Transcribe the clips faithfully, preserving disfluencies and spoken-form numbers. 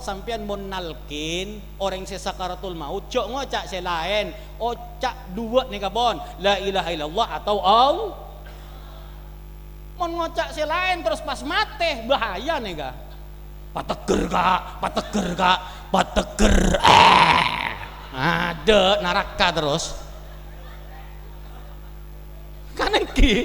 Sampèyan mon nalkin orèng sè sakaratul maut, jhâ' ngoca' sè laèn. Oca' duwâ' nèka pon, la ilaha illallah atau Al-, mon ngoca' sè laèn terros pas matè, bahaya nèka. Pategger, Ka', pategger, Ka', pategger. Eh. Adâ' naraka terros. Kan ènggi.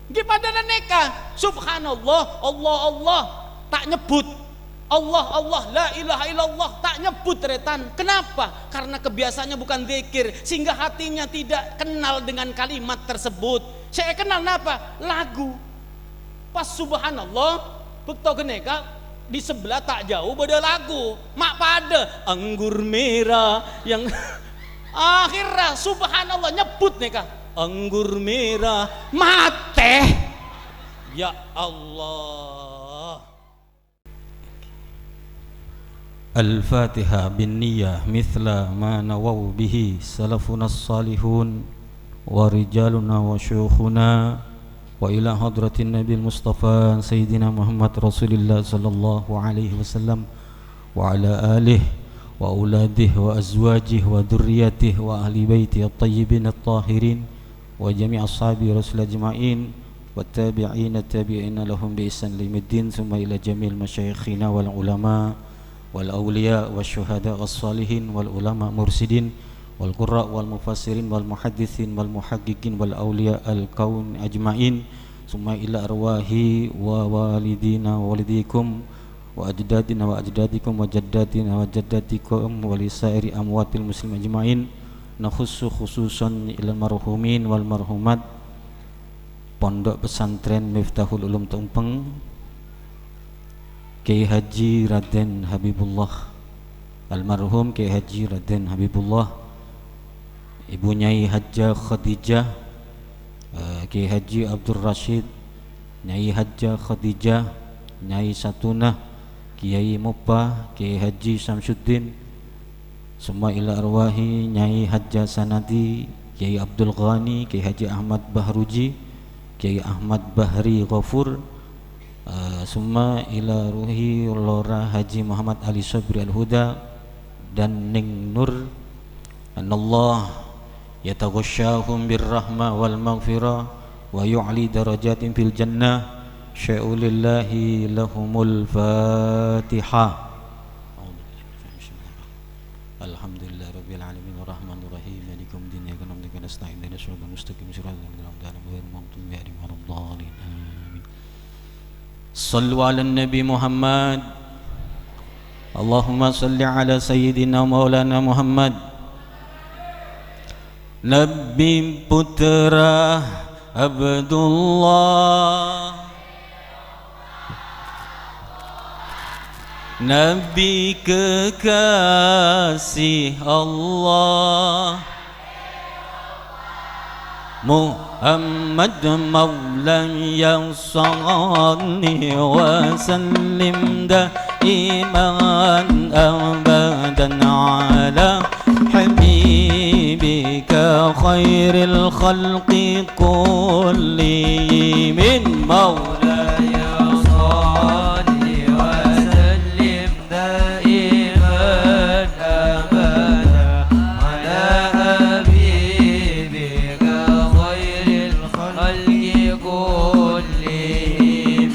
Ènggi padâna nèka. Subhanallah, Allah, Allah. Ta' nyebbhut. Allah, Allah, la ilaha illallah. Ta' nyebbhut, tarètan. Kenapa? Karena kebiasaannya bukan zikir, sehingga hatinya tidak kenal dengan kalimat tersebut. Sè èkennal napa? Lagu. Pas subhanallah, bâkto ghânèka di sebelah ta' jâu bâdâ lagu, ma' padâ, "Anggur merah yang," akhirnya subhanallah nyebbhut nèka, "Anggur merah," matè. Ya Allah. Al-Fatihah bin niyyah mithla ma nawau bihi salafunas salihun wa rijaluna wa syuyukhuna wa ila hadratin Nabil Mustafa Sayyidina Muhammad Rasulillah sallallahu alaihi wasallam wa ala alihi wa auladih wa azwajih wa dzurriyyatih wa ahli baiti at-tayyibin at-tahirin wa jami' ashabi Rasul ajma'in wa tabi'ina tabi'ina lahum bi ihsan ila yaumiddin, summa ila jami'il masyayikhina wal ulama wal auliya was syuhada was salihin wal ulama mursyidin wal qurra wal mufassirin wal muhaddisin wal muhaqqiqin wal auliya al kaun ajma'in, summa ila arwahi wa walidina wa walidikum wa ajdadina wa ajdadikum wa jaddatina wa jaddatikum wa li sairi amwatil muslimin ajma'in. Nakhussu khususan ilal marhumin wal marhumat Pondok Pesantren Miftahul Ulum Tumpeng, Kiai Haji Raden Habibullah, almarhum Kiai Haji Raden Habibullah, Ibu Nyai Hajjah Khadijah, eh, Kiai Haji Abdul Rashid, Nyai Hajjah Khadijah, Nyai Satunah, Kiai Mupah, Kiai Haji Samsuddin, summa ila arwahi Nyai Hajjah Sanadi, Kiai Abdul Ghani, Kiai Haji Ahmad Bahruji, Kiai Ahmad Bahri Ghafur, eh, summa ila ruhi Lora Haji Muhammad Ali Sobri Al-Huda, dan Neng Nur, Anallah yataghashshahum birrahmah wal maghfirah wa yu'li darajatin fil jannah. Syai'ulillahi lahumul Fatihah. Alhamdulillahirabbil alamin, arrahmanir rahim, maliki yaumiddin, iyyaka na'budu wa iyyaka nasta'in, ihdinas siratal mustaqim, siratal ladzina an'amta 'alaihim ghairil maghdubi 'alaihim waladdallin. Amin. Shallu 'alan Nabi Muhammad. Allahumma shalli 'ala sayyidina maulana Muhammad. Nabi putra Abdullah, Nabi kekasih Allah. Muhammad maulaya shalli wa sallim daiman abadan ala habibika khairil khalqi kullihim. Maulaya shalli wa sallim دائما أبدا على حبيبك خير الخلق كلهم.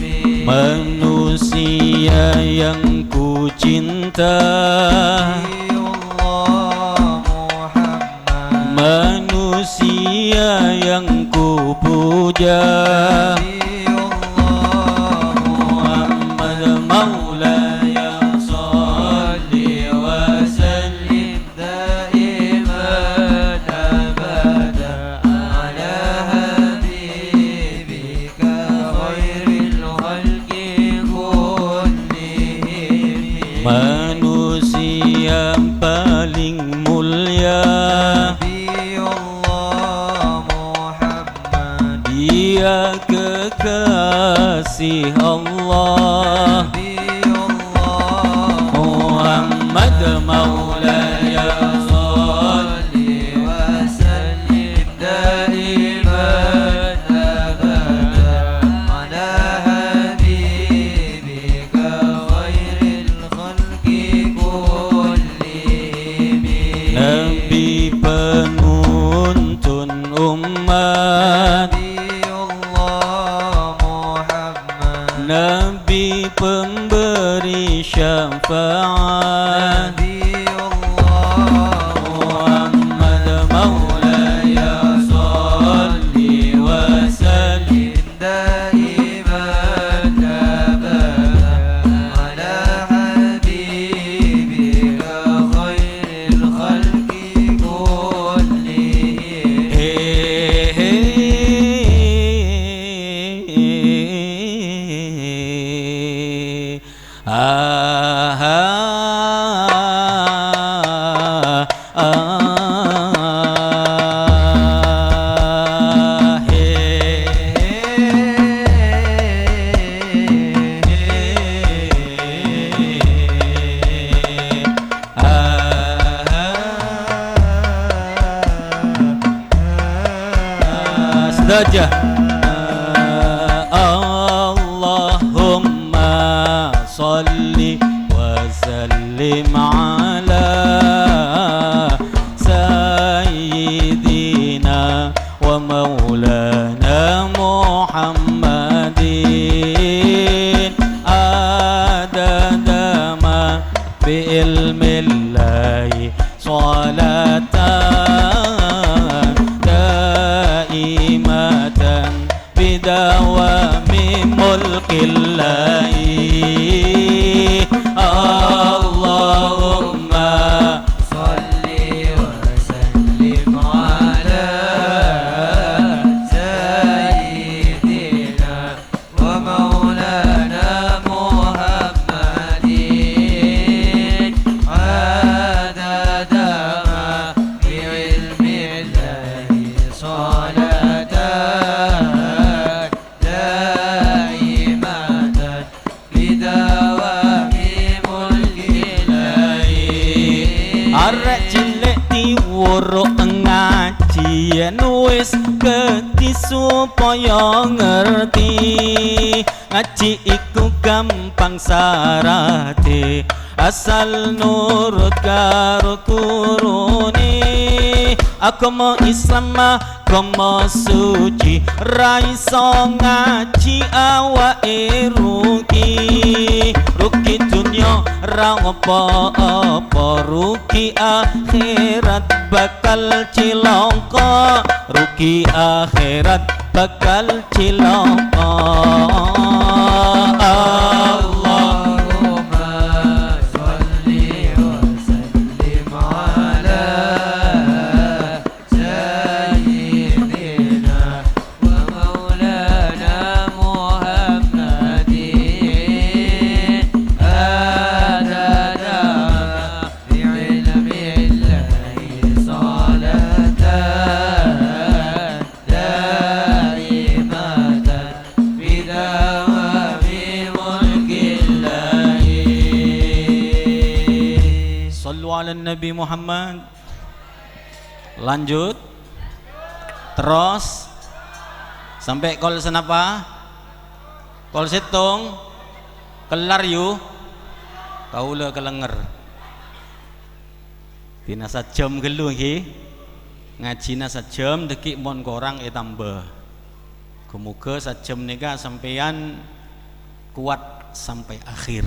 Manusia yang ku cinta, Nabiullah Muhammad. Manusia yang ku puja, Nabiullah Muhammad. Maulaya shalli wa sallim دائما أبدا على حبيبك خير الخلق كلهم. Manusia paling mulia, Nabiullah Muhammad. Dia kekasih Allah. Nabiullah Muhammad. Maulaya shalli wa sallim daiman abadan ala habibika khairil khalqi الشفاعة. نبي الله محمد مولاي صل وسلم دائما أبدا على حبيبك خير الخلق كلهم. Aha, ah, he. Sadhâjâ. Allahumma shalli wa sallim ala sayyidina wa maulana Muhammadin adada ma fi ilmillahi shalatan daimatan bidawami mulkillahi. Allahumma shalli wa sallim ala sayyidina ومولانا محمد عدد ما في علم الله صلاة دائمة بدوام ملك الله. Arè' cellè' diworo' ngajhiyân wis kadhi sopajâ ngartè. Ngajhi iku ghâmpang saratè, asal nurut karo gurunè. Aghâma Islam aghâma suci, ra iso ngajhi awa'è rugi. Rugi dhunnya ra ngopo-opo, rugi akhèrat bakal cilaka. Rugi akhèrat bakal cilaka. Allahumma shalli wa sallim ala sayyidina wa maulana Muhammadin adada ma fi ilmillahi shalatan daimatan bidawami mulkillahi. Shallu ala Nabi Muhammad. Lanjut. Terros. Sampè' kol sanapa? Kol sèttong. Kellar, yu. Kaulâ kalènger. Dina sajâm ghâllu, ènggi. Ngajhina sajâm, dhâggi' mon korang ètambâ. Moghâ-moghâ sajâm nèka sampèyan kowat sampè' akhèr.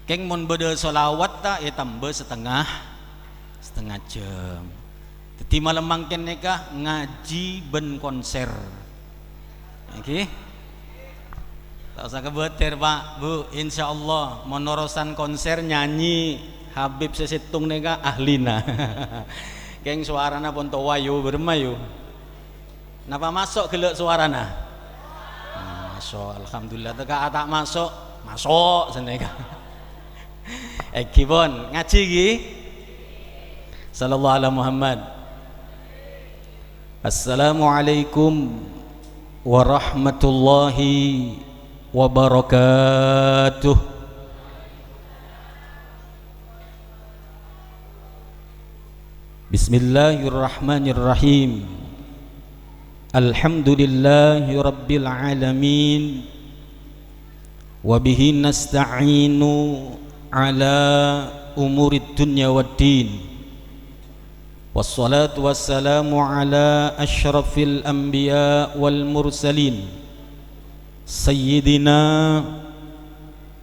Kèng mon bâdâ sholawat ta' ètambâ satengnga, satengnga jâm. Dhâddhi malem mangkèn nèka ngajhi bân konsèr. Ènggi? Ta' osa kabâtèr, Pak, Bu. Insyaallah, mon orosan konsèr nyanyi Habib sè sèttong nèka ahlina. Kèng sowarana pon towa, yu, bârâmma, yu. Napa maso' ghellâ' sowarana? Maso', alhamdulillah. Tèka ta' maso', maso' sanèka. Ènggi pon, ngajhi ghi? Sallallahu ala Muhammad. Assalamualaikum warahmatullahi wabarakatuh. Bismillahirrahmanirrahim. Alhamdulillahi rabbil alamin. Wa bihi nasta'inu ala umurid dunya waddin. Wassalatu wassalamu ala asyrafil anbiya wal mursalin, sayyidina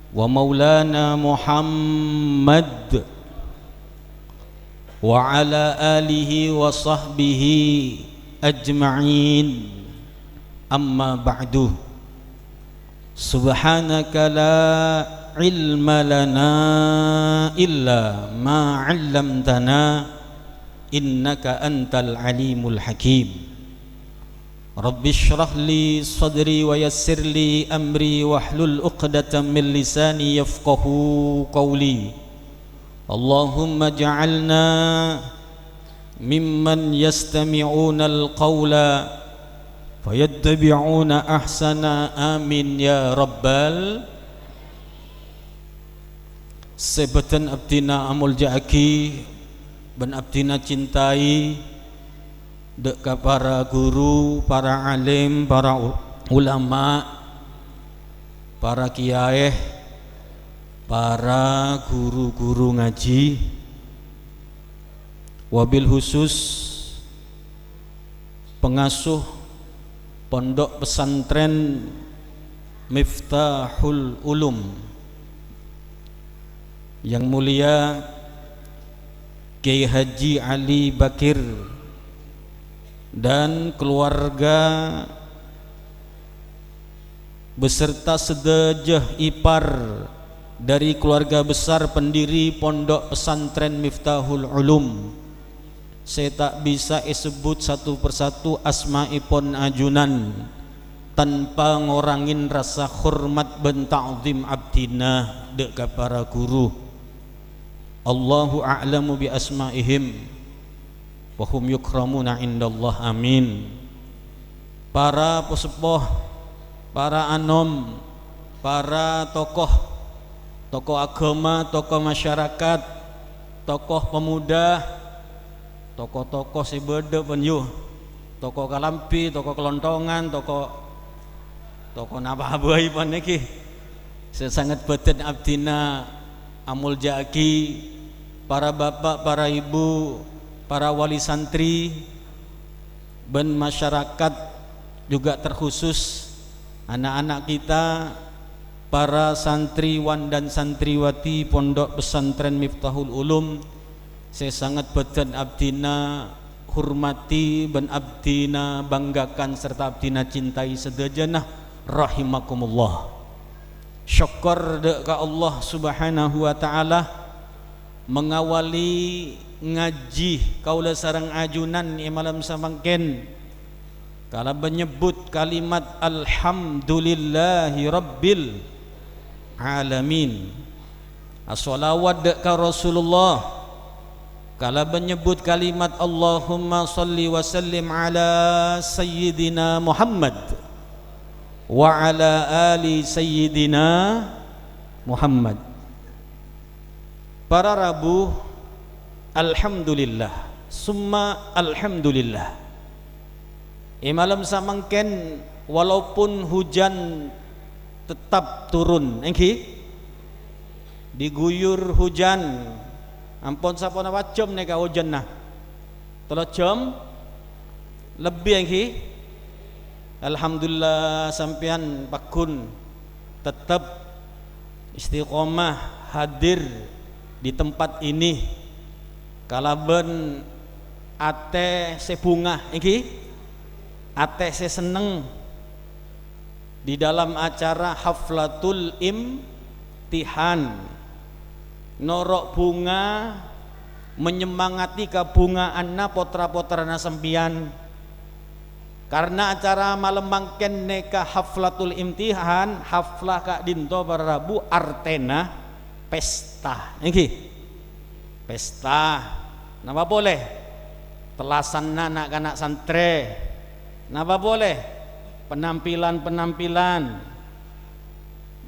ومولانا محمد وعلى آله وصحبه أجمعين. أما بعد. سبحانك لا علم لنا إلا ما علمتنا إنك أنت العليم الحكيم. رب اشرح لي صدري ويسر لي أمري واحلل عقدة من لساني يفقهوا قولي. اللهم اجعلنا ممن يستمعون القول فيتبعون أحسنه. آمين يا رب ال-. Sè bâdhân abdhina amolja'aghi bân abdhina cintai, dâ' ka para ghuru, para alim, para u-, ulama, para kiyaè, para ghuru-ghuru ngajhi, wabil khusus pengasuh Pondok Pesantren Miftahul Ulum, yang mulia Kiai Haji Ali Bakir dan keluarga beserta sadhâjâ ipar dari keluarga besar pendiri Pondok Pesantren Miftahul Ulum, sè ta' bisa èsebbhut satu persatu asmaèpon ajunan, tanpa ngorangè rasa hormat bân ta'zim abdhina dâ' ka para ghuru. Allahu a'lamu bi asma'ihim wa hum yukramuna indallah. Amin. Para po-seppo, para anom, para tokoh, tokoh agama, tokoh masyarakat, tokoh pemuda, tokoh-tokoh sè bâdâ pon, yu. Tokoh kalambhi, tokoh kelontongan, tokoh, tokoh napa bhâi pon nèkè. Sè sanget bâdhân abdhina amolja'aghi, para bapa', para ibu, para wali santri, bân masyarakat, juga terkhusus anak-anak kita, para santriwan dan santriwati Pondok Pesantren Miftahul Ulum, sè sanget bâdhân abdhina hormati bân abdhina banggakan sarta abdhina cintai sadhâjâna, rahimakumullah. Sokkor dâ' ka Allah Subhanahu wa Ta'ala, mangawali ngajhi kaulâ sareng ajunan è malem samangkèn kalabân nyebbhut kalimat Alhamdulillahirabbil alamin. Asholawat dâ' ka Rasulullah kalabân nyebbhut kalimat Allahumma shalli wa sallim ala Sayyidina Muhammad wa ala ali Sayyidina Muhammad. Para rabu, alhamdulillah, summa alhamdulillah. È malem samangkèn, walaupun hujan tetap turun, èngghi? Diguyur hujan. Ampon saponapa jhâm nèka hujanna? Tello jhâm lebbi, èngghi? Alhamdulillah, sampèyan paggun tettep istiqomah hadir di tempat ini kalabân atè sè bhunga, èngghi? Atè sè senneng di dalam acara haflatul imtihan. Noro' bhunga, menyemangati kabhungaanna potra-potrana sampèyan. Karna acara malem mangkèn nèka haflatul imtihan, haflah ka'dinto para rabu artèna pesta, èngghi? Pesta. Napa polè? Tellasanna na'-kana' santrè. Napa polè? Penampilan-penampilan.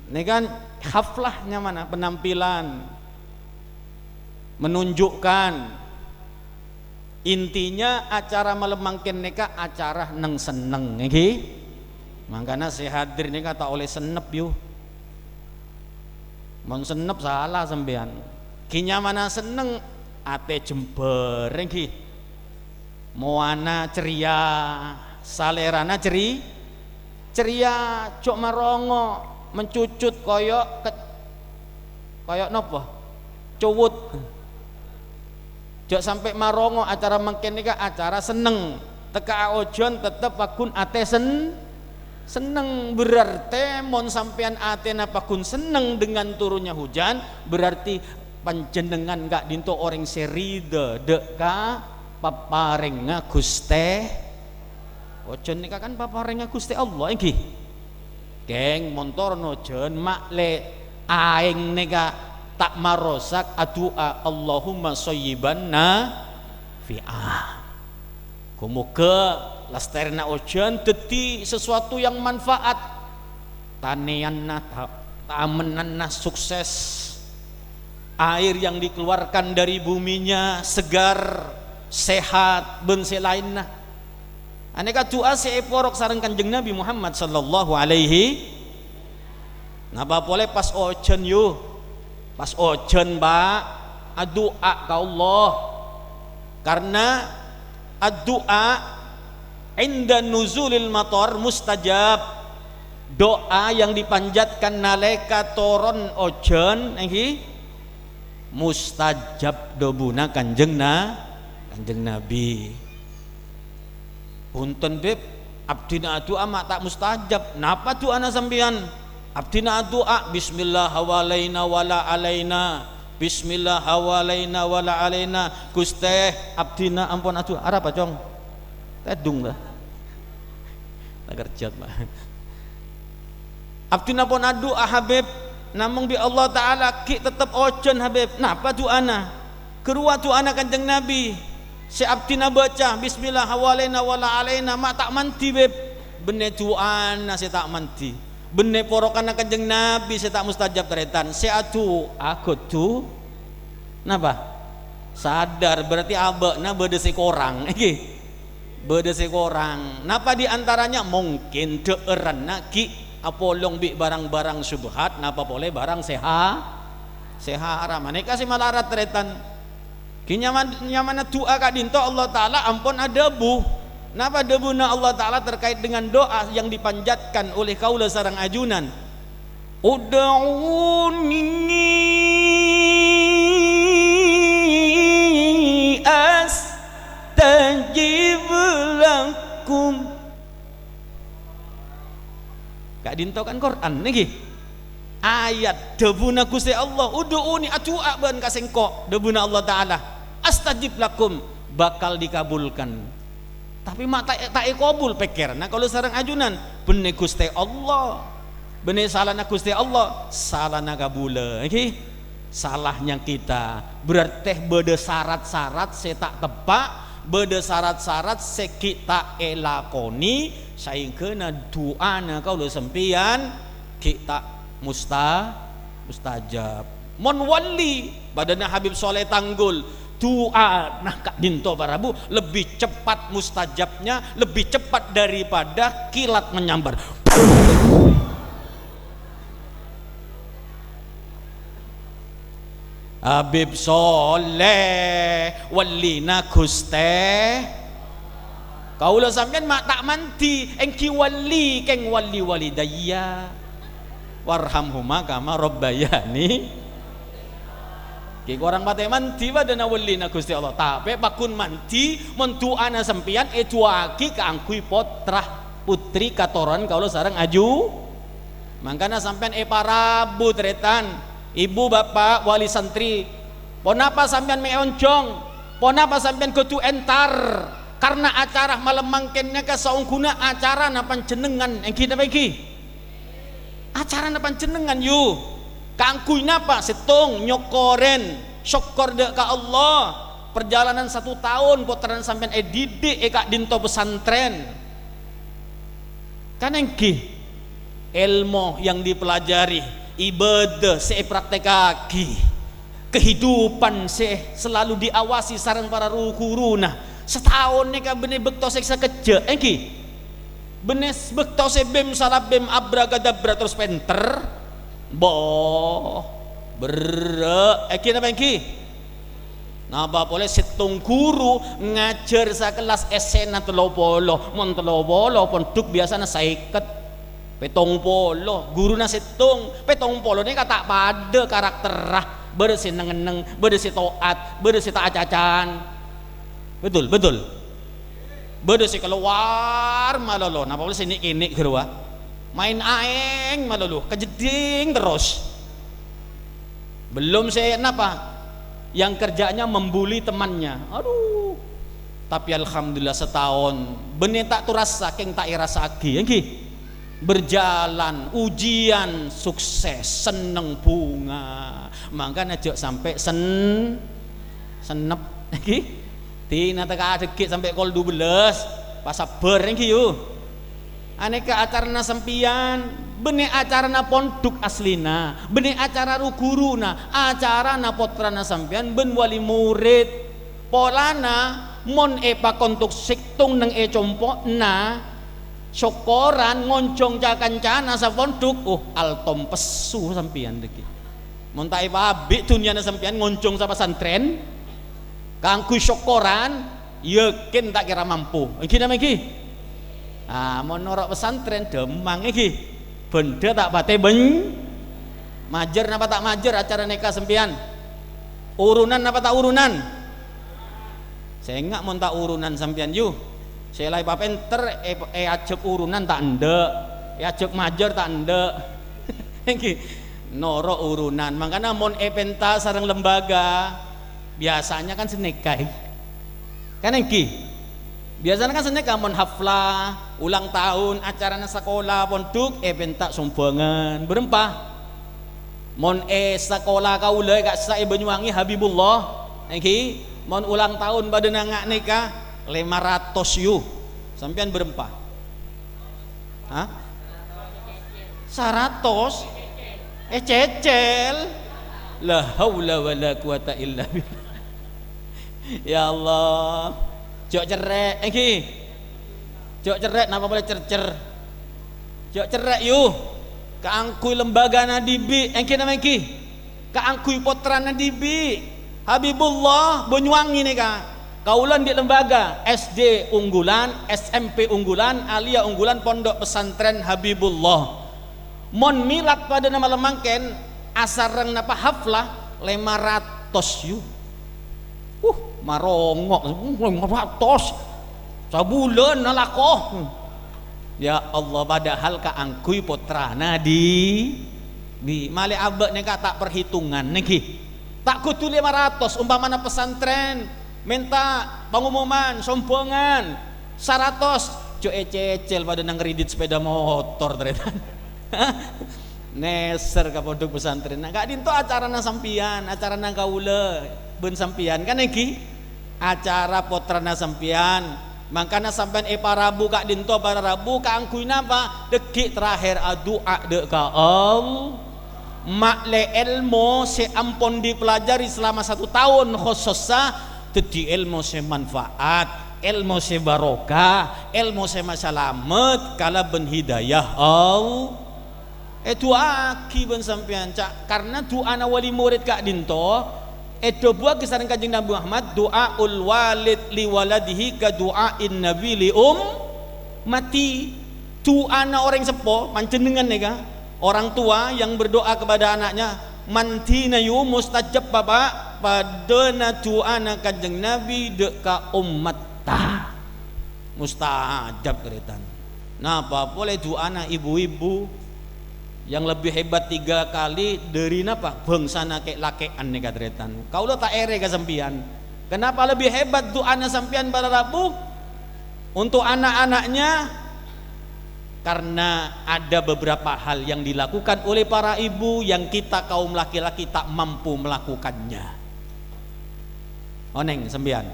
Nèka kan haflah nyamana, penampilan, menunjukkan. Intinya acara malem mangkèn nèka acara neng-senneng, èngghi? Mangkana sè hadir nèka ta' ollè sennep, yu. Mon sennep sala sampèyan. Ghi nyamana senneng, atè jembhâr, èngghi? Mowana ceria, salèrana ceri-, ceria, jhâ' marongo, mencucut koyo ke-, Kaya' napa? Cowot. Jhâ' sampè' marongo acara mangkèn nèka acara senneng. Tekka'a ojhân tettep paggun atè sen-, senneng. Berarti mon sampèyan atèna paggun senneng dengan turunnya hujan, berarti panjhennengngan ka'dinto orèng sè ridha dhâ' ka paparèngnga Ghustè. Ojhân nèka kan paparèngnga Ghustè Allah, èngghi? Kèng, mon toron ojhân, ma'lè aèng nèka ta' marosak adu'a, "Allahumma shayyiban nafi'a." Ghâ-moghâ lastarèna ojhân dhâddhi sesuatu yang manfaat. Tanèyanna ta-, tamennanna sukses. Air yang dikeluarkan dari buminya segar, sehat, bân sè laènna. Anèka du'a sè èporok sareng Kanjeng Nabi Muhammad sallallahu alaihi. Napa polè pas ojhân, yu? Pas ojhân, Pak, adu'a ka Allah. Karena adu'a inda nuzulil matar mustajab. Doa yang dipanjatkan nalèka toron ojhân, èngghi? Mustajab dhâbuna Kanjeng Na-, Kanjeng Nabi. "Bhunten, Bib, abdhina adu'a ma' ta' mustajab." "Napa du'ana sampèyan?" "Abdhina adu'a, 'Bismillah hawalaina wala alaina. Bismillah hawalaina wala alaina.'" "Ghustè, abdhina ampon adu'a." "Arapa, Cong?" "Tèdung, la." "La kerja, Pak." "Abdhina pon adu'a, Habib, namong bi' Allah Ta'ala ghi' tettep ojhân, Habib." "Napa du'ana?" "Ghâruwa du'ana Kanjeng Nabi, sè abdhina baca, 'Bismillah hawalaina wala alaina,' ma' ta' mandhi, Bib." Bânnè du'ana sè ta' mandhi. Bânnè porokanna Kanjeng Nabi sè ta' mustajab, tarètan. Sè adu'a kodhu napa? Sadar, berarti abâ'na bâdâ sè korang, èngghi? Bâdâ sè korang. Napa di antaranya? Mungkin dhâ'ârânna ghi' apolong bi' barang-barang syubhat, napa polè barang sè ha-, sè haram. Anèka sè malarat, tarètan. Ghi' nyaman-, nyamanna du'a ka'dinto Allah Ta'ala ampon adhâbu. Napa dhâbuna Allah Ta'ala terkait dengan doa yang dipanjatkan oleh kaulâ sareng ajunan? "Ud'uni astajib lakum." Ka'dinto kan Qur'an nèka. Ayat dhâbuna Ghustè Allah, "Ud'uni, adu'a bâ'na ka Sèngko'," dhâbuna Allah Ta'ala, "astajib lakum," bakal dikabulkan. Tapè ma' ta', ta' èkabul, pèkkèranna kaulâ sareng ajunan, bânnè Ghustè Allah. Bânnè salana Ghustè Allah, salana kaulâ, èngghi? Salahnya kita. Berarti bâdâ sarat-sarat sè ta' teppa', bâdâ sarat-sarat sè ghi' ta' èlakonè, saèngghâna du'ana kaulâ sampèyan ghi' ta' musta-, mustajab. Mon wali, bâdâna Habib Shaleh Tanggul, du'ana ka'dinto, para bu, lebih cepat mustajabnya, lebih cepat daripada kilat menyambar. Habib Shaleh, walina Ghustè. Kaulâ sampèyan ma' ta' mandhi, èngghi wali, kèng wali walidayya. Warhamhuma kama rabbayani. Ghi' korang patè mandhi bâdâna walina Ghustè Allah. Tapè paggun mandhi, mon du'ana sampèyan èdu'aaghi kaangghuy pottra, pottrè, katoronan kaulâ sareng aju. Mangkana sampèyan èparabu, tarètan, ibu, bapa', wali santrè. Ponapa sampèyan mè' onjhung? Ponapa sampèyan kodhu entar? Karna acara malem mangkèn nèka saongghuna acarana panjhennengngan, èngghi napa èngghi? Acarana panjhennengngan, yu. Kaangghuy napa? Sèttong, nyokkorèn, sokkor dâ' ka Allah. Parjhâlânan satu taon pottrana sampèyan èdidik è ka'dinto pesantren. Kan èngghi, èlmo yang dipelajari, ibadah sè èpraktekaghi, kehidupan sè selalu diawasi sareng para ru-ghuruna. Sataon nèka bânnè bâkto sè sakejjhâ', èngghi? Bânnè bâkto sè bim salabim abrakadabra terros pènter? Bo, berrâ', èngghi napa èngghi? Napa polè sèttong ghuru ngajhâr sakellas essèna tello polo, mon tello polo pondhuk biyasana sèket. Pèttong polo, ghuruna sèttong, pèttong polo nèka ta' padâ karakterra, bâdâ sè neng-enneng, bâdâ sè to'at, bâdâ sè ta' acacaan. Betul, betul. Bâdâ sè kalowar malolo, napa polè sè nè'-kènè' ghâruwa. Maèn aèng malolo, kajeddhing terros. Belum sè napa, yang kerjanya membuli temannya. Aduh. Tapi alhamdulillah sataon, bânnè ta' torassa kèng ta' èrassa'aghi, ènggi. Berjalan, ujian, sukses, senneng, bhunga. Mangkana jhâ' sampè' sen-, sennep, ènggi. Dina teka dhâggi' sampè' kol dubellâs, pasabbhâr, ènggi, yu. Anèka acarana sampèyan, bânnè acarana pondhuk asllina, bânnè acara ru-ghuruna, acarana pottrana sampèyan bân wali morèd. Polana, mon èpakontok sèttong neng è compo'na, sokkoran ngonjhong ca-kancana sapondhuk, oh, altom pessu sampèyan dhâggi'. Mon ta' èpaabi' dhunnyana sampèyan ngonjhong sapasantrèn, kaangghuy sokkoran, yakin ta' kèra mampu. Ènggi napa ènggi? Ah, mon noro' pasantrèn, dhâmmang ènggi. Bhândhâ ta' patè bân-, majâr napa ta' majâr acara nèka sampèyan? Urunan napa ta' urunan? Sènga' mon ta' urunan sampèyan, yu. Sè la èpapènter, è-, èajhâk urunan ta' endâ', èajhâk majâr ta' endâ'. Ènggi, noro' urunan. Mangkana mon èpènta sareng lembaga, biasanya kan sanèka, è. Kan ènggi? Biasanya kan sanèka mon haflah, ulang tahun, acarana sakola, pondhuk, èpènta sombhângan. Bârâmpa? Mon è sakola kaulâ è ka'issa' è Banyuwangi, Habibullah, ènggi, mon ulang tahun padâna nga' nèka, lèma ratos, yu. Sampèyan bârâmpa? Hah? Saratos? Ècècèl? La haula wala quwata illa billah. Ya Allah. Jhâ' cerrè', ènggi. Jhâ' cerrè', napa polè cercer? Jhâ' cerrè', yu. Kaangghuy lembagana dhibi', ènggi napa ènggi? Kaangghuy pottrana dhibi'. Habibullah, Banyuwangi nèka. Kaulâ andi' lembaga, S D unggulan, S M P unggulan, aliyah unggulan, Pondok Pesantren Habibullah. Mon milad padâna malem mangkèn, asareng napa haflah, lèma ratos, yu. Uh, marongo', lèma ratos. Sabulân alako. Ya Allah, padahal kaangghuy pottrana dhi-, bi-, malè abâ' nèka ta' perhitungan nènggi. Ta' kodhu lèma ratos, ompamana pesantren mènta pangumuman, sombhângan, saratos, jhâ' ècècèl padâ nang kredit sepeda motor, tarètan. Nèser ka pondhuk pesantren. Nah, ka'dinto acarana sampèyan, acarana kaulâ bân sampèyan, kan ènggi? Acara pottrana sampèyan. Mangkana sampèyan èparabu ka'dinto para rabu kaangghuy napa? Dhâggi' terakhir adu'a dhâ' ka Allah. Ma'lè èlmo sè ampon dipelajari selama satu taon, khosossa dhâddhi èlmo sè manfaat, èlmo sè barokah, èlmo sè masalamet kalabân hidayah Allah. Èdu'aaghi bân sampèyan, ca-, karna du'ana wali morèd ka'dinto èdhâbuwâghi sareng Kanjeng Nabi Muhammad, "Du'aul walid li waladihi ka du'ain nabi li ummati." Du'ana orèng seppo, panjhennengngan nèka, orang tua yang berdoa kepada anaknya, mandhina yu mustajab, Bapak, padâna du'ana Kanjeng Nabi dhâ' ka ommatta. Mustajab, tarètan. Napa polè du'ana ibu-ibu yang lebih hebat tiga kali dâri napa? Bângsana kè'-lakè'an nèka, tarètan. Kaulâ ta' èrè ka sampèyan. Kenapa lebih hebat du'ana sampèyan, para rabu? Untuk anak-anaknya, karena ada beberapa hal yang dilakukan oleh para ibu yang kita kaum laki-laki tak mampu melakukannya. Onèng sampèyan.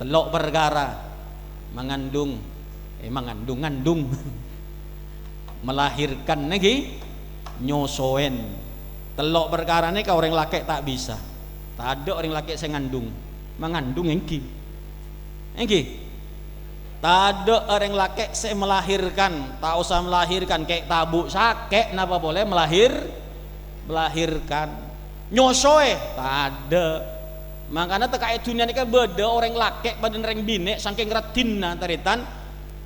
Tello' parkara, mangandung, eh, mangandung, ngandung. Melahirkan nènggi, nyosoèn. Tello' parkara nèka orèng lakè' ta' bisa. Tadâ' orèng lakè' sè ngandung. Mangandung ènggi. Ènggi. Tadâ' orèng lakè' sè melahirkan, ta' osa melahirkan, kè' tabu' sakè' napa polè melahir-, melahirkan. Nyosoè, tadâ'. Mangkana teka è dhunnya nèka bâdâ orèng lakè' bân orèng binè' saking raddhinna, tarètan,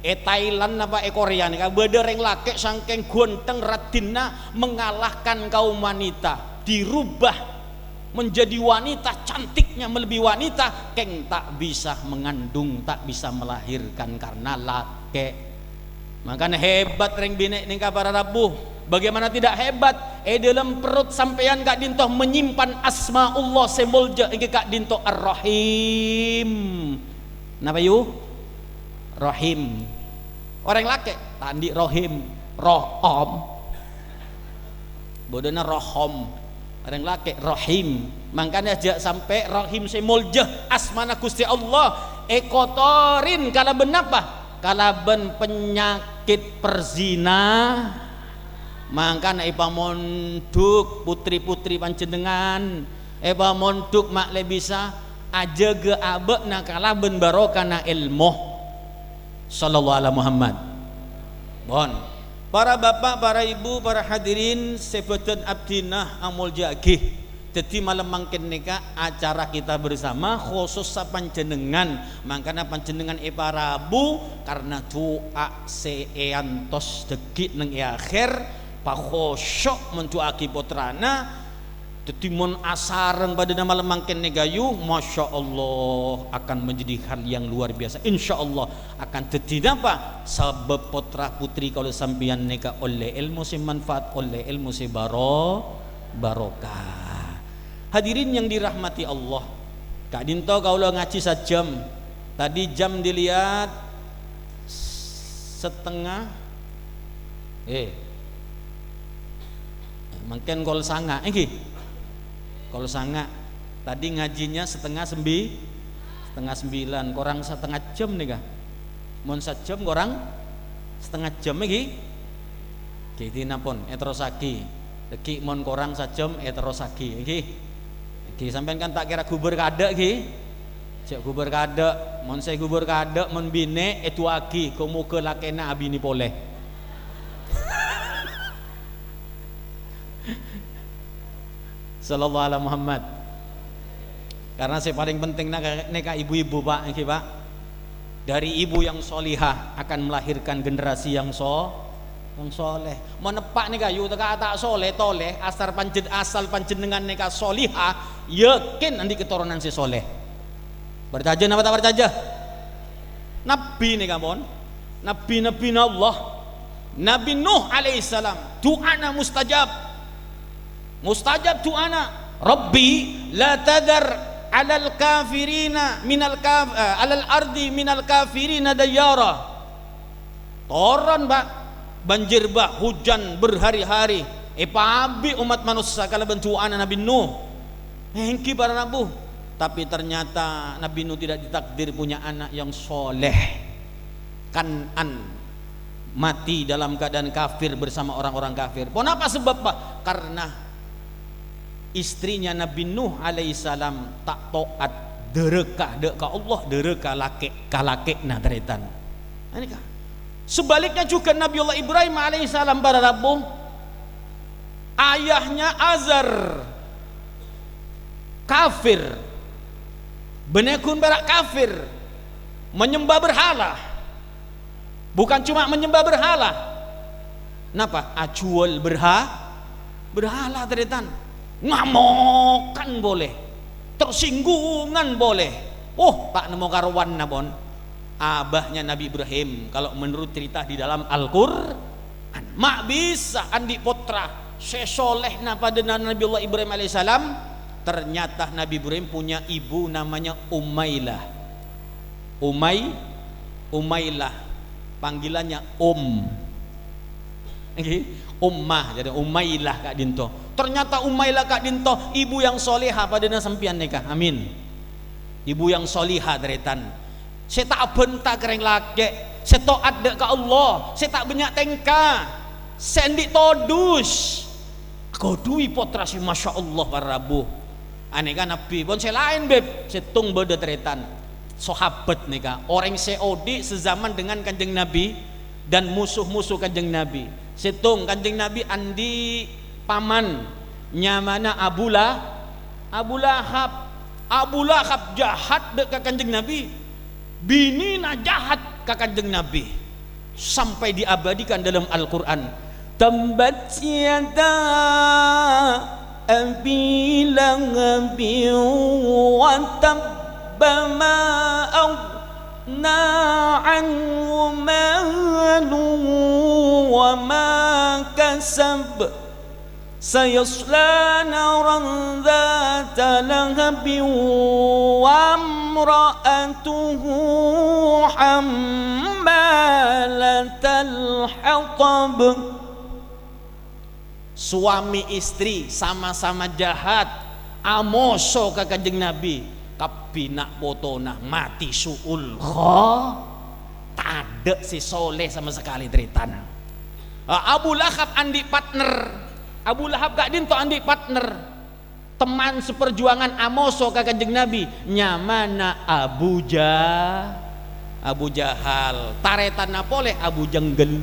È Thailand apa è Korea nèka bâdâ rèng lakè' sangkèng ghântheng raddhinna mengalahkan kaum wanita, dirubah menjadi wanita cantiknya melebihi wanita, kèng ta' bisa mengandung, ta' bisa melahirkan karena lakè'. Mangkana hebat rèng binè' nèka para rabu. Bagaimana tidak hebat? È dâlem perut sampèyan ka'dinto menyimpan asmaullah sè molja èngghi ka'dinto Ar-Rahim. Napa, yu? Rahim. Orèng lakè', ta' andi' rahim. Rohom. Bâdâna rohom. Orèng lakè', rahim. Mangkana jhâ' sampè' rahim sè molja, asmana Ghustè Allah, èkotorin kalabân napa? Kalabân panyakèt perzina. Mangkana èpamondhuk putri-putri panjhennengngan, èpamondhuk ma' lè bisa ajâgâ abâ'na kalabân barokana èlmo. Sallallahu ala Muhammad. Pon. Para bapa', para ibu, para hadirin sè bâdân abdhina amoljâ'aghi. Dhâddhi malem mangkèn nèka acara kita bersama, khusus sapanjhennengngan. Mangkana panjhennengngan èparabu karna du'a sè èantos dhâggi' neng è akhèr, pakhoso' mon du'aaghi pottrana. Dhâddhi mon asareng padâna malem mangkèn nèka, yu, masya Allah, akan menjadi hal yang luar biasa. Insya Allah akan dhâddhi napa? Sabâb pottra putri kaulâ sampèyan nèka ollè èlmo sè manfaat, ollè èlmo sè baro-, barokah. Hadirin yang dirahmati Allah, ka'dinto kaulâ ngajhi sajâm. Tadi jam dilihat setengah, eh, mangkèn kol sanga', èngghi? Kol sanga'. Tadi ngajinya setengah sembi-, setengah sembilan, korang setengah jam nèka. Mon sajâm korang setengah jam, èngghi? Ghi, dinapon, èterrossaghi. Dhâggi' mon korang sajâm, èterrossaghi, èngghi? Èngghi, sampèyan kan ta' kèra ghubâr kaadâ', ghi? Jhâ' ghubâr kaadâ'. Mon sè ghubâr kaadâ', mon binè', èdu'aaghi, ghu-, moghâ lakèna abinè polè. Sallallahu ala Muhammad. Karena sè palèng penting na-, nèka ibu-ibu, Pak, èngghi, Pak. Dari ibu yang sholihah akan melahirkan generasi yang so-, yang sholeh. Mon eppa' nèka, yu, tèka ta' sholeh, tolè, asal panjen-, asal panjhennengngan nèka sholihah, yakin andi' katoronan sè sholeh. Parcajâ napa ta' parcajâ? Nabbhi nèka, pon. Nabbhi-nabbhina Allah. Nabbhi Nuh alaihissalam, du'ana mustajab. Mustajab du'ana, "Rabbi la tadhar 'alal kafirina minal kaf-, eh, 'alal ardi minal kafirina dayyara." Toron, Pak, banjir, Pak, hujan berhari-hari, èpaabi' ommat manossa kalabân du'ana Nabbhi Nuh. Èngghi para rabu. Tapi ternyata Nabbhi Nuh tidak ditakdir punya anak yang sholeh. Kan'an mati dalam keadaan kafir bersama orang-orang kafir. Ponapa sebab, Pak? Karena istrinya Nabbhi Nuh alaihissalam ta' to'at, dhârâka dâ' ka Allah, dhârâka lakè', ka lakè'na tarètan. Nah, ini kan. Sebaliknya juga Nabiullah Ibrahim alaihissalam, para rabu, ayahnya Azar kafir. Bânnè ghun pèra' kafir. Menyembah berhala. Bukan cuma menyembah berhala. Napa? Ajhuwâl berha-, berhala, tarètan. Ngamokan polè. Tersinggungan polè. Oh, ta' nemmo karowanna, pon. Abahnya Nabi Ibrahim, kalau menurut cerita di dalam Al-Qur'an. Ma' bisa andi' pottra sè sholehna padâna Nabiullah Ibrahim alaihissalam. Ternyata Nabi Ibrahim punya ibu namanya Umailah. Umay-, Umailah, panggilannya Um. Ngghi, Ummah, jadi Umailah ka'dinto. Ternyata Umailah ka'dinto ibu yang soleha padâna sampèyan nèka. Amin. Ibu yang soleha, tarètan. Sè ta' abhânta ka rèng lakè', sè to'at dâ' ka Allah, sè ta' bânnya' tèngka, sè andi' todus. Gâdhuwi pottra sè masyaallah, para rabu. Anèka nabbhi, pon sè laèn, Bib. Sèttong bâdâ tarètan. Sahabat nèka, orèng sè odi' sezaman dengan Kanjeng Nabi dan musuh-musuh Kanjeng Nabi. Sèttong, Kanjeng Nabi andi' paman, nyamana Abu La-, Abu Lahab. Abu Lahab jahat dâ' ka Kanjeng Nabi. Binèna jahat ka Kanjeng Nabi. Sampai diabadikan dalam Al-Quran. Tabbat yada Abi Lahabin wa tabba, ma aghna anhu maluhu wa ma kasab. Sayasla naran dzata lahabin wa imra'atuhu hammalatal hatab. Suami istri sama-sama jahat, amoso ka Kanjeng Nabi, kabbhi na' potona mati su'ul kha-, tadha' sè soleh sama sekali, tarètan. Ah, Abu Lahab andi' partner. Abu Lahab ka'dinto andi' partner. Teman seperjuangan amoso ka Kanjeng Nabi, nyamana Abu Ja-, Abu Jahal. Tarètanna polè Abu Jenggel.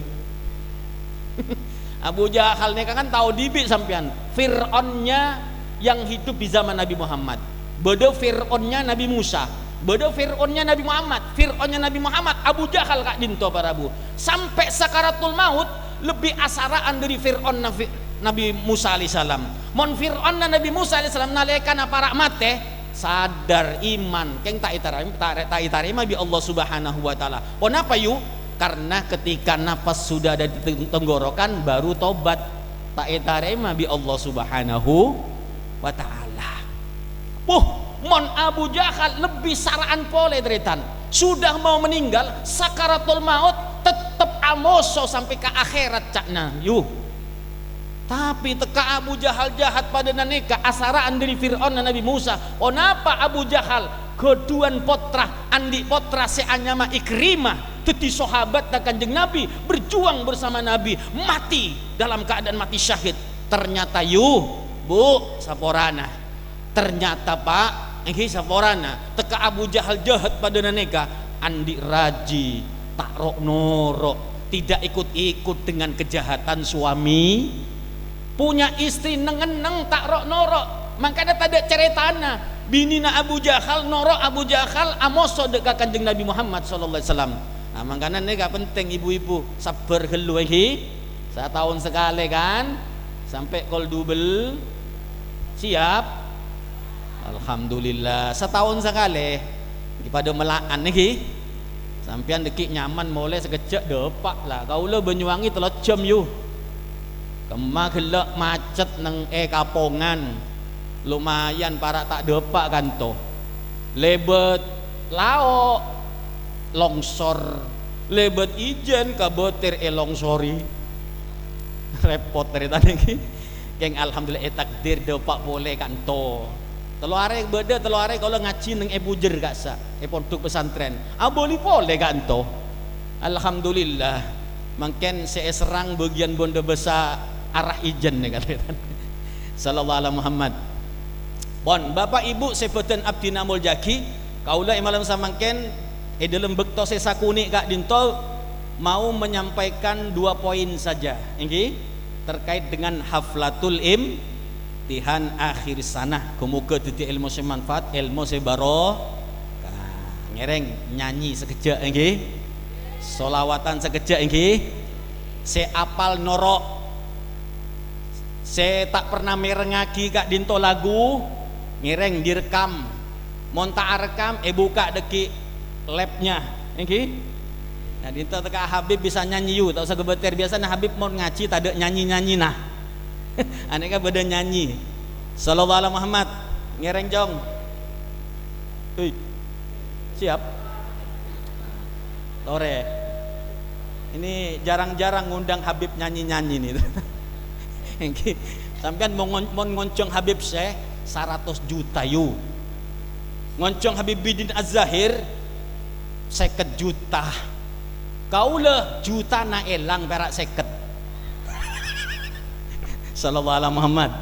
Abu Jahal nèka kan tao dhibi' sampèyan. Fir'aunnya yang hidup di zaman Nabi Muhammad. Bâdâ Fir'aunnya Nabi Musa. Bâdâ Fir'aunnya Nabi Muhammad. Fir'aunnya Nabi Muhammad, Abu Jahal ka'dinto, para rabu. Sampè' sakaratul maut lebbi asara'an dhâri Fir'aun Nabi, Nabi Musa alaihissalam. Mon Fir'aunna Nabi Musa alaihissalam nalèkana para' matè, sadar, iman, kèng ta' ètarèm-, ta', ta' ètarèma bi' Allah Subhanahu wa Ta'ala. Ponapa, yu? Karena ketika nafas sudah ada di teng-, tenggorokan, baru tobat. Ta' ètarèma bi' Allah Subhanahu wa Ta'ala. Wuh, mon Abu Jahal lebbi sara'an polè, tarètan. Sudah mau meninggal, sakaratul maut, tettep amoso sampè' ka akhèrat, ca'na, yu. Tapè tekka Abu Jahal jahat padâ nanèka, asara'an dhâri Fir'aun Nabi Musa. Ponapa Abu Jahal ghâdhuwân pottra, andi' pottra sè anyama Ikrimah, dhâddhi sahabatta Kanjeng Nabi, berjuang bersama Nabi, mati dalam keadaan mati syahid. Ternyata, yu, Bu, saporana. Ternyata, Pa', èngghi saporana, tekka Abu Jahal jahat padâ nanèka, andi' rajhi, ta' ro'-noro', tidak ikut-ikut dengan kejahatan suami. Punya istri neng-enneng, ta' ro'-noro', mangkana tadâ' carètana. Binèna Abu Jahal noro' Abu Jahal amoso dâ' ka Kanjeng Nabi Muhammad sallallahu alaihi wasallam. Nah, mangkana nèka penting, ibu-ibu, sabbhâr ghâllu, èngghi. Sataon sakalè, kan? Sampè' kol dubel. Siap? Alhamdulillah, sataon sakalè. Èpadâ mella'an, èngghi. Sampèyan dâggi' nyaman molè sakejjhâ' dâpa', la. Kaulâ Banyuwangi tello jam, yu. Kemma ghellâ' macet neng è Kapongan. Lumayan para' ta' dâpa' kanto. Lèbât lao', longsor. Lèbât ijhân, kabâtèr èlongsorè. Rèpot tarètan èngghi. Kèng alhamdulillah ètakdir dâpa' polè kanto. Tello arè bâdâ, tello arè kaulâ ngajhi neng è Pujher ka'issa', è pondhuk pesantren. Abâli polè kanto. Alhamdulillah. Mangkèn sè èserrang bâgiyân bândhâ bâsa arah ijhân nèka. Sallallahu ala Muhammad. Pon, Bapak Ibu sè bâdhân abdhina molja'aghi, kaulâ è malem samangkèn è dâlem bâkto sè sakonè' ka'dinto mau menyampaikan dua poin saja, èngghi, terkait dengan haflatul imtihan akhir sanah. Ghâ-moghâ dhâddhi èlmo sè manfaat, èlmo sè barokah. Ngèrèng nyanyi sakejjhâ', èngghi. Sholawatan sakejjhâ', èngghi. Sè apal noro'. Sè ta' pernah mèrengngaghi ka'dinto lagu, ngèrèng direkam. Mon ta' arekam, èbukka' dâggi' labnya, èngghi? Nah, dinto tekka Habib bisa nyanyi, yu, ta' osa ghâbâtèr. Biasana Habib mon ngajhi tadâ' nyanyi-nyanyina. Anèka bâdâ nyanyi. Sallallahu ala Muhammad. Ngèrèng, Cong. Hei. Siap? Torè. Ini jarang-jarang ngundang Habib nyanyi-nyanyi nih. Èngghi. Sampèyan mon ngon-, mon ngonjhâng Habib sè saratos juta, yu. Ngonjhâng Habib Bidin Az-Zahir sèket juta. Kaulâ jutana èlang pèra' sèket. Sallallahu ala Muhammad.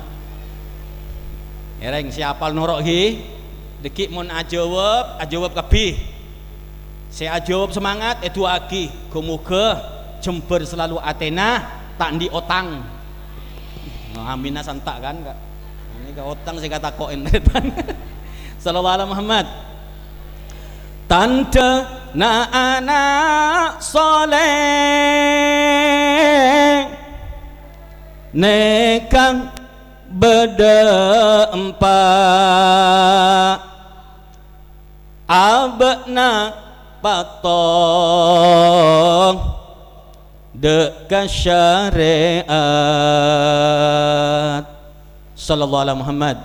Ngèrèng sè apal noro' ghi. Dâggi' mon ajâwâb, ajâwâb kabbhi. Sè ajâwâb semangat, èdu'aaghi. Ghâ-moghâ jembhâr selalu atèna, ta' andi' otang. Oh, aminna santa' kan, Kak? Ini ka otang sè katako'en. Sallallahu ala Muhammad. Tandhâ Na'-ana' soleh nèka bâdâ empa', abâ'na pato dâ' ka syarè'at. Sallallahu ala Muhammad.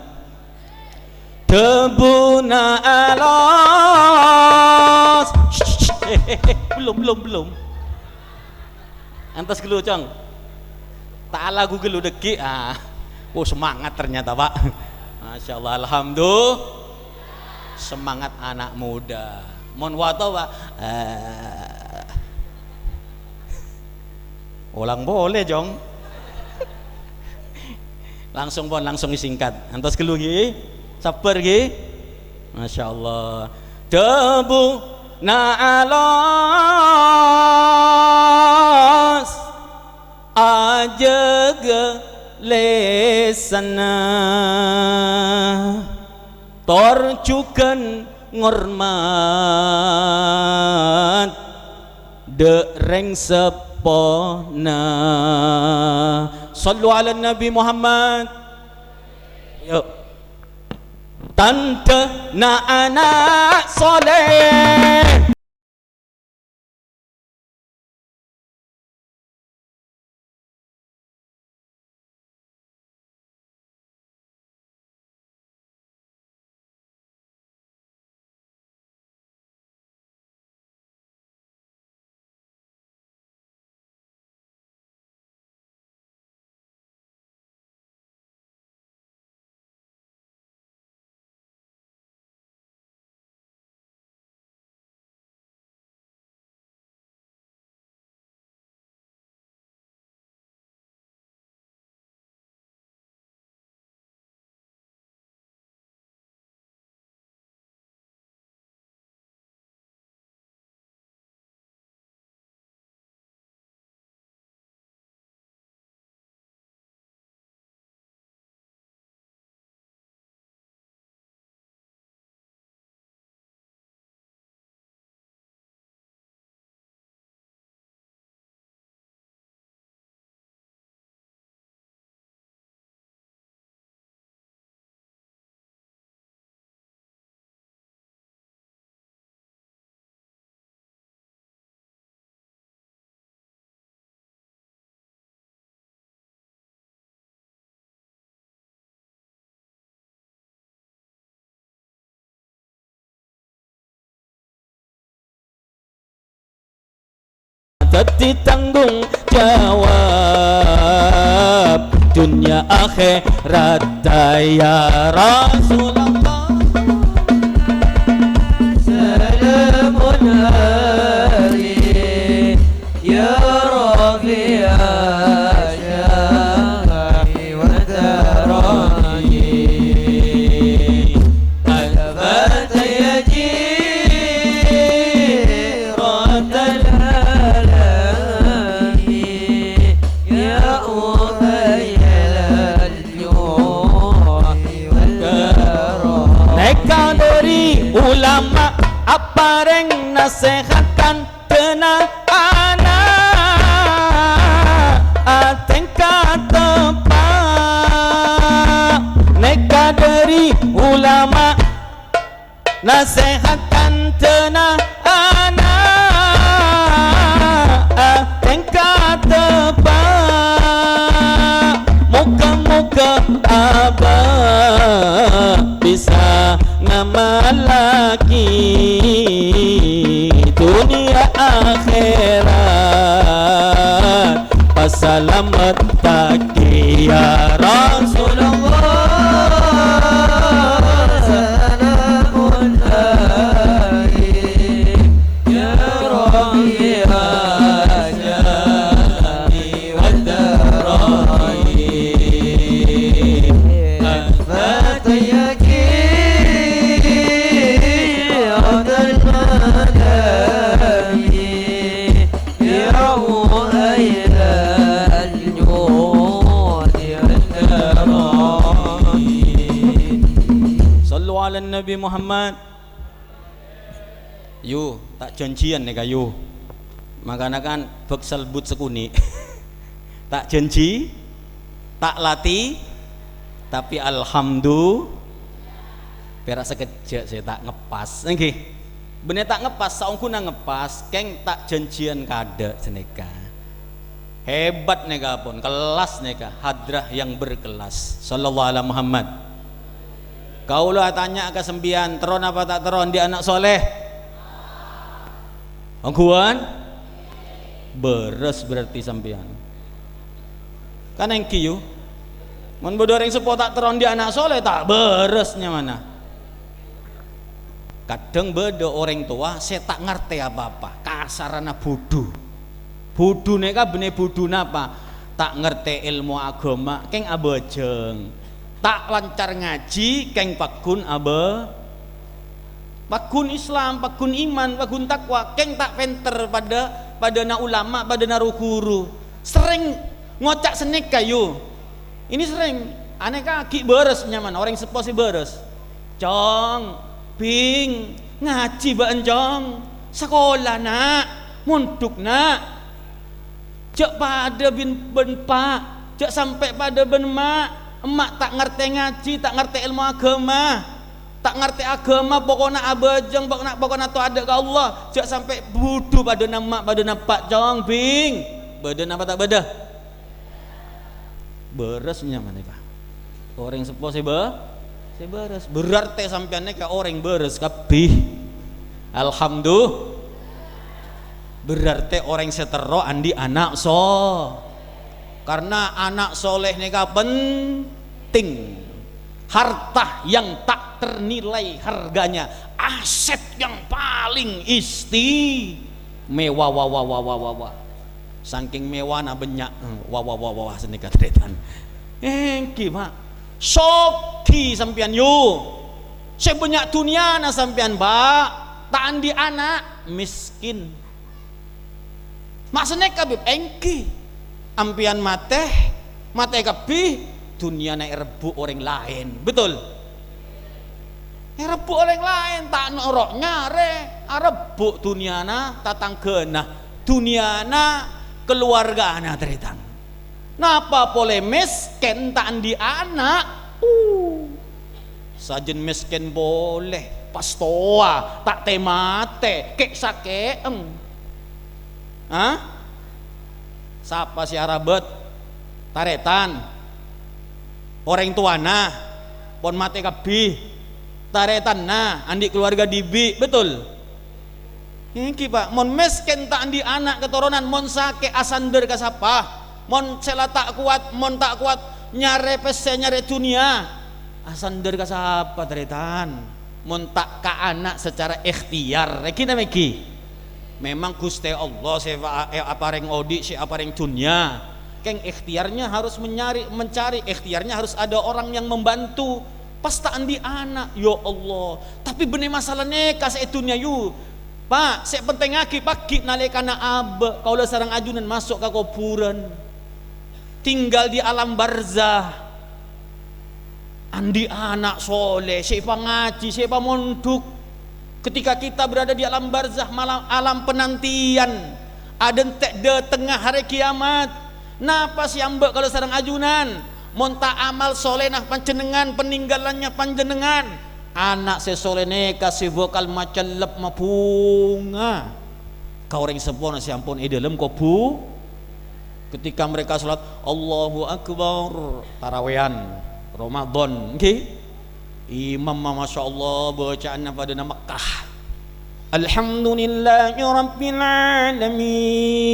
Dhâbuna alos. Belum, belum, belum. Entos ghâllu, Cong. Ta' lagu ghâllu dhâggi'. Ah. Oh, semangat ternyata, Pak. Masya Allah, alhamdulillah. Semangat anak muda. Mon wato, Pak. Eh. Olang polè, Cong. Langsung pon, langsung singkat. Antos ghâllu, ghi. Sabbhâr, ghi. Masya Allah. Dhâbuna alos, ajâgâ lèsanna, tor jhughân ngormat dâ' rèng seppona. Shallu ala Nabi Muhammad. Yuk. Tandhâ na'-ana' soleh. Dhâddhi tanggung jawab dunnya akhèratta, ya Rasulullah. Salamun alaik, ya Rafi'a syafa'i wa taraji. Al-Fatihah, jiratal alamin, ya Uhayyal juhi wal karam. Nèka dhâri ulama aparèng nasèhat kan tèna ana' atèngka teppa'. Nèka dhâri ulama nasèhat kan tèna ana' atèngka teppa'. Moghâ-moghâ Abah bisa ngamallaghi dunnya akhèrat, pasalamettaghi ya Rasulullah. Salamun alaik, ya Rafi'a syafa'i wa taraji. Sallu ala Nabi Muhammad. Yu, ta' janjiyân nèka, yu. Makana kan bâksal but sakonè'. Ta' janji, ta' latè, tapè alhamdu-, pèra' sakejjhâ' sè ta' ngeppas, èngghi. Bânnè ta' ngeppas, saongghuna ngeppas, kèng ta' janjiyân kadâ' sanèka. Hebat nèka pon, kellas nèka, hadrah yang berkelas. Sallallahu ala Muhammad. Kaulâ atanya ka sampèyan, terro napa ta' terro andi' ana' soleh? Ongghuwân? Bârâs berarti sampèyan. Kan èngghi, yu. Mon bâdâ orèng seppo ta' terro andi' ana' soleh, ta' bârâs nyamana. Kadhâng bâdâ orèng towa sè ta' ngartè apa-apa, kasarra budhu. Budhu nèka bânnè budhu napa? Ta' ngartè èlmo aghâma, kèng abhâjâng. Ta' lancar ngajhi, kèng pagghun abâ-, pagghun Islam, pagghun iman, pagghun takwa, kèng ta' pènter padâ, padâna ulama, padâna ru-ghuru. Serrèng ngoca' sanèka, yu. Ini serrèng, anèka ghi' bârâs nyamana, orèng seppo sè bârâs. "Cong, Bhing, ngajhi bâ'na, Cong. Sakola, Na'. Mondhuk, Na'. Jhâ' padâ bân, bân Eppa', jhâ' sampè' padâ bân Emma'. Emma' ta' ngartè ngajhi, ta' ngartè èlmo aghâma. Ta' ngartè aghâma, pokona abhâjâng, pokona, pokona towadâ ka Allah. Jhâ' sampè' budhu padâna Emma', padâna Eppa', Cong, Bhing." Bâdâ napa ta' bâdâ? Bârâs nyamana, Pak. Orèng seppo sè bâ-, sè bârâs. Berarti sampèyan nèka orèng bârâs kabbhi. Alhamdulillah. Berarti orèng sè terro andi' ana' so-, karena ana' soleh nèka penting. Harta yang tak ternilai harganya, aset yang paling istimewa, wa, wa, wa, wa, wa, wa. Saking mewahna bânnya', wa, wa, wa, wa, wa, sanèka tarètan. Èngghi, Pak. Soghi sampèyan, yu. Sè bânnya' dhunnyana sampèyan, Pak. Ta' andi' ana', miskin. Ma' sanèka, Bib? Èngghi. Ampèyan matè, matè kabbhi, dhunnyana èrebbhu' orèng laèn. Betul? Èrebbhu' orèng laèn, ta' noro' nyarè, arebbhu' dhunnyana tatangghâna, dhunnyana kaluwargana, tarètan. Napa polè mèskèn ta' andi' ana'? Uh. Sajân mèskèn polè, pas towa, ta' tè-matè, kè'-sakè'en. Hah? Sapa sè arabât? Tarètan. Orèng towana, pon matè kabbhi. Tarètanna, andi' kaluwarga dhibi', betul? Èngghi, Pak, mon mèskèn ta' andi' ana' katoronan, mon sakè' asandhâr ka sapa? Mon sè la ta' kowat, mon ta' kowat nyarè pèssè, nyarè dhunnya, asandhâr ka sapa, tarètan? Mon ta' ka ana' secara ikhtiar, èngghi napa èngghi? Memang Ghustè Allah sè pa-, è-, aparèng odi', sè aparèng dhunnya. Kèng ikhtiarnya harus mencari, mencari, ikhtiarnya harus ada orang yang membantu. Pas ta' andi' ana', ya Allah. Tapè bânnè masalah nèka sè è dhunnya, yu. Pak, sè pentèngngaghi paghi' nalèkana abâ', kaulâ sareng ajunan maso' ka kobhurân. Tinggal di alam barzah. Andi' ana' soleh, sè èpangajhi, sè èpamondhuk. Ketika kita berada di alam barzah, malam, alam penantian, adhânte' dâtengnga Hari Kiamat. Napa sè ambâ' kaulâ sareng ajunan? Mon ta' amal solehna panjhennengngan, peninggalannya panjhennengngan, ana' sè soleh nèka sè bhâkal macellep mabhunga ka orèng seppona sè ampon è dâlem kobhu-, Ketika mereka sholat, Allahu Akbar, tarawehan, Ramadan, ngghi. Imamma, masya Allah, baca'anna padâna Mekkah. Alhamdulillahi Rabbil Alamin.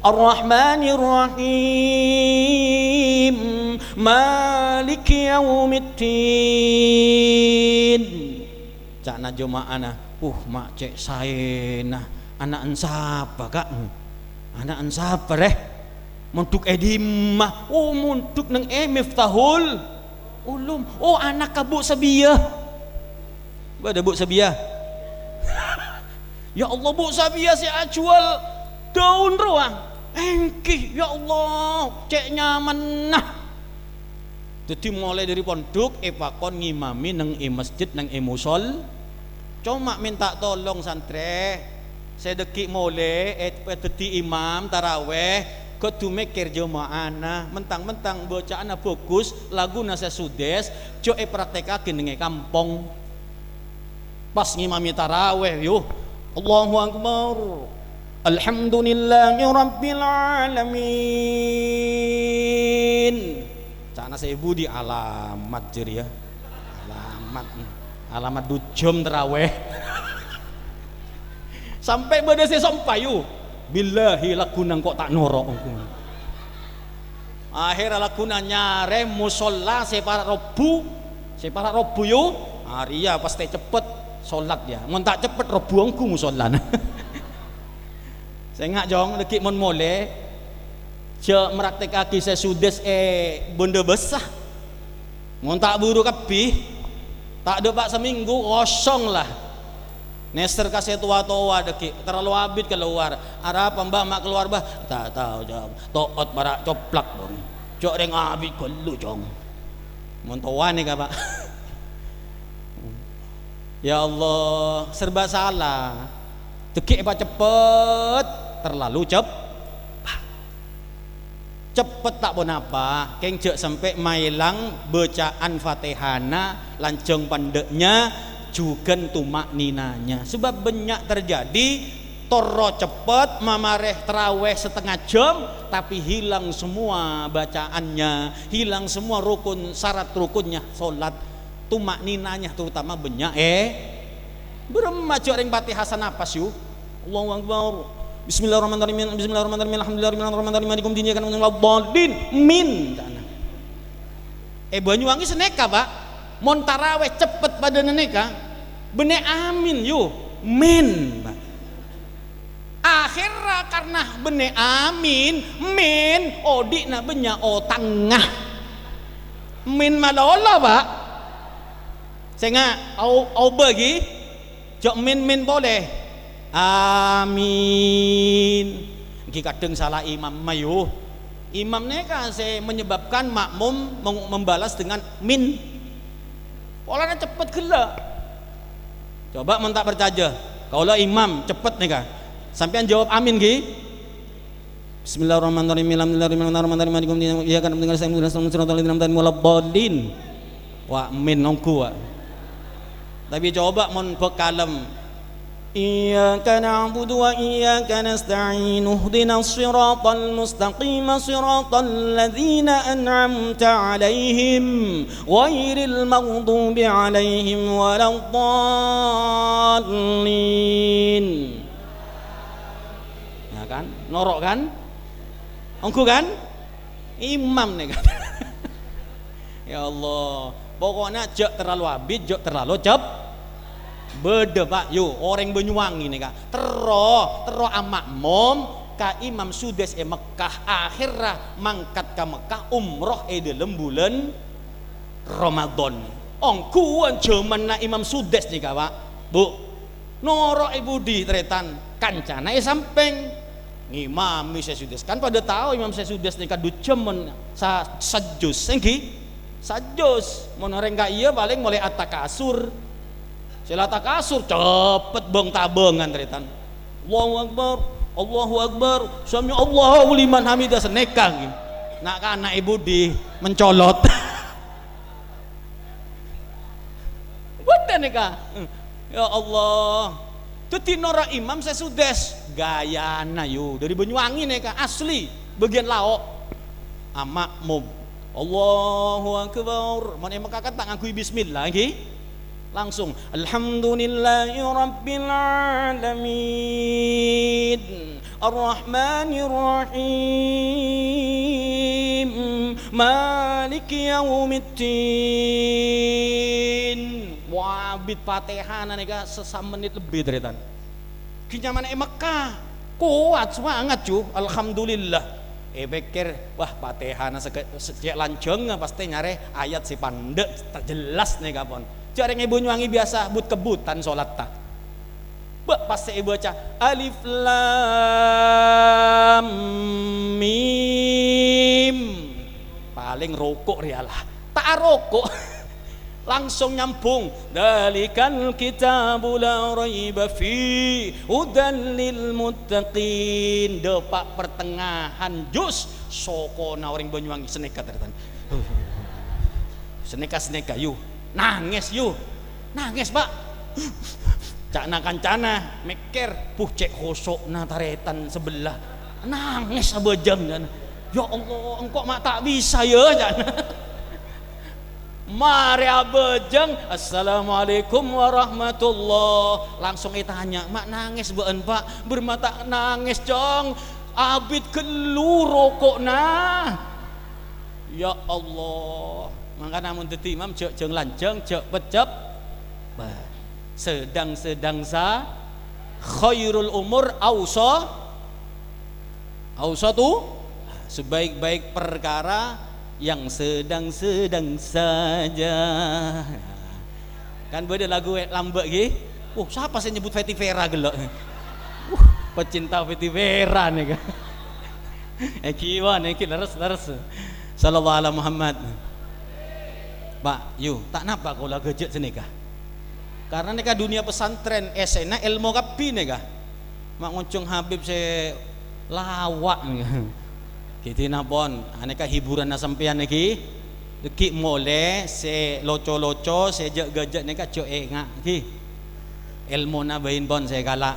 Ar-Rahmanir Rahim. Maliki Yaumiddin. Ca'na jema'ana, "Uh, ma' cè' saèna. Ana'en sapa, Ka'?" "Ana'en sapa, rè? Mondhuk è dimma?" "Oh, mondhuk neng è Miftahul Ulum." "Oh, ana'na Bu' Sabiyah." Bâdâ Bu' Sabiyah? "Ya Allah, Bu' Sabiyah sè ajhuwâl dâun rowa." "Èngghi, ya Allah, cè' nyamana." Dhâddhi, molaè dâri pondhuk èpakon ngimami neng è masjid, neng è musol-, Coma mènta tolong santrè sè dhâggi' molè è-, èdhâddhi imam tarawèh, kodhu mèkkèr jema'ana, mentang-mentang bâca'anna bhâghus, laguna sè sudès, jhâ' èpraktèkaghi neng è kampong. Pas ngimami tarawèh, yu, Allahu Akbar. Alhamdulillahirabbil alamin. Ca'na sè budi alamat jârèya. Alamat. Alamat dujum tarawèh. Sampè' bâdâ sè sompa, yu. Billahi, laguna engko' ta' noro', engko'. Akhèr laguna nyarè mosolla sè para' robbu. Sè para' robbu, yu. Arèya pastè ceppet solat, yâ. Mon ta' ceppet, robbu ongghu mosollana. Sènga', Cong, dhâggi' mon molè, jhâ' mraktèkaghi sè sudès è bândhâ bâsa. Mon ta' buru kabbhi, ta' dâpa' samènggu, kosong la. Nèser ka sè towa-towa dhâggi', terlalu abit kalowar. Arapa, Mbah, ma' kalowar, Mbah? Ta' tao, Cong. To'ot para' coplak, Cong. Jhâ' rèng abit ghâllu, Cong. Mon towa nèka, Pak. Ya Allah, serba salah. Dhâggi' èpaceppet, terlalu cep-, ceppet ta' ponapa, kèng jhâ' sampè' maèlang bâca'an Fatèhana, lanjhâng pandhâ'na, jhughân tuma'ninanya. Sebab bânnya' terjadi, terro ceppet, mamarè tarawèh setengah jam, tapi hilang semua bacaannya, hilang semua rukun, syarat rukunnya salat. Tuma'ninanya terutama bânnya', eh. Bârâmma jhâ' rèng Fatèha sanapas, yu. Allahu Akbar. Bismillahirrahmanirrahim. Bismillahirrahmanirrahim. Alhamdulillahirrahmanirrahim. Maliki yaumiddin. Iyyaka na'budu wa iyyaka nasta'in. Min. Ca'na. È Banyuwangi sanèka, Pak. Mon tarawèh ceppet padâna nèka, bânnè amin, yu. Min, Pak. Akhèrra karna bânnè amin, min, odi'na bânnya' otangnga. Min malolo, Pak. Sènga', au-, aobâ ghi. Jhâ' min-min polè. Amin. Èngghi kadhâng sala imam, mayu. Imam nèka sè menyebabkan makmum meng-, membalas dengan min. Polana ceppet ghellâ'. Coba mon ta' parcajâ, kaulâ imam, ceppet nèka. Sampèyan jawab amin, ghi? Bismillahirrahmanirrahim. Alhamdulillahirrahmanirrahim. Maliki yaumiddin. Iyyaka na'budu wa iyyaka nasta'in. Ihdinas siratal mustaqim. Siratal ladzina an'amta 'alaihim waladdallin. Wa' min ongghu, wa'. Tapi coba mon bâk kalem. Iyyaka na'budu wa iyyaka nasta'in. Ihdinas siratal mustaqim. Siratal ladzina an'amta 'alaihim ghairil maghdubi 'alaihim waladdallin. Ya kan? Noro' kan? Ongghu kan? Imam nèka. Ya Allah. Pokokna jhâ' terlalu abit, jhâ' terlalu cep-, bâdâ, Pak. Yu, orèng Banyuwangi nèka. Terro, terro amakmum ka Imam Sudais è Mekkah. Akhèrra mangkat ka Mekkah umroh è dâlem bulân Ramadan. Ongghuwân jhâmanna Imam Sudais nèka, Pak. Bu, noro'è budi, tarètan, kancana è sampèng. Ngimami sè Sudais. Kan padâ tao Imam sè Sudais nèka dujâmân sa-, sajjuz, èngghi? Sajjuz. Mon orèng ka'iyâ palèng molaè at-takasur. Sè la takasur, ceppet bâng-tabângan, tarètan. Allahu Akbar, Allahu Akbar, sami Allahu liman hamidah, sanèka, èngghi. Na'-kana' è budi, mencolot. Bâdâ nèka. Ya Allah. Dhâddhi noro' imam sè Sudais. Gayana, yu, dâri Banyuwangi nèka, asli. Bâgiyân lao'. Amakmum. Allahu Akbar. Mon è Mekkah kan ta' ngangghuy bismillah, èngghi? Langsung. Alhamdulillahirabbil alamin. Arrahmanirrahim. Maliki yaumiddin. Wah, abit Fatihana nèka sè-, samennit lebbi, tarètan. Ghi nyamana è Mekkah. Kowat, semangat, ju. Alhamdulillah. Èpèkkèr, wah, Fatihana sè-, sè-, cè' lanjhângnga, pastè nyarè ayat sè pandâ', ta' jelas nèka pon. Jhâ' rèng è Banyuwangi biyasa but-kebutan sholatta. Bâ', pas sè èbâca, Alif Lam Mim. Palèng roko' rèya la. Ta' aroko'. Langsung nyambung, "Dzalikal kitabu la raiba fi, hudan lil muttaqin." Dâpa' pertengahan juz, sokona orèng Banyuwangi sanèka, tarètan. Sanèka, sanèka, yu. Nangès, yu. Nangès, Pak. Ca'na kancana, mèkkèr, "Buh, cè' khosyu'na tarètan sabellâ. Nangès abhâjâng," ca'na. "Ya Allah, engko' ma' ta' bisa, ya," ca'na. Marè abhâjâng, "Assalamualaikum warahmatullah." Langsung ètanya, "Ma' nangès bâ'ân, Pak?" "Bârâmma ta' nangès, Cong. Abit ghâllu roko'na." Ya Allah. Mangkana mon dhâddhi imam, jhâ' jâng-lanjhâng, jhâ' peccep. Bah, sedang-sedang sa-, khairul umur ausa-, ausatu, sebaik-baik perkara yang sedang-sedang saja. Kan bâdâ lagu lambâ' ghi? Wah, sapa sè nyebut Fety Vera ghellâ'? Wah, pecinta Fety Vera nèka. Èngghi, wah, èngghi, lerres, lerres. Sallallahu ala Muhammad. Pak, yu, ta' napa kaulâ ghâjâ' sanèka. Karena nèka dunia pesantren, èssèna èlmo kabbhi nèka. Ma' ngonjhâng Habib sè lawa' nèka. Ghi dinah pon, anèka hiburanna sampèyan nèka. Ghi' molè sè loco-loco, sè jhâ'-ghâjâ' nèka jhâ' enga' ghi. Èlmona bâi pon sè kala'.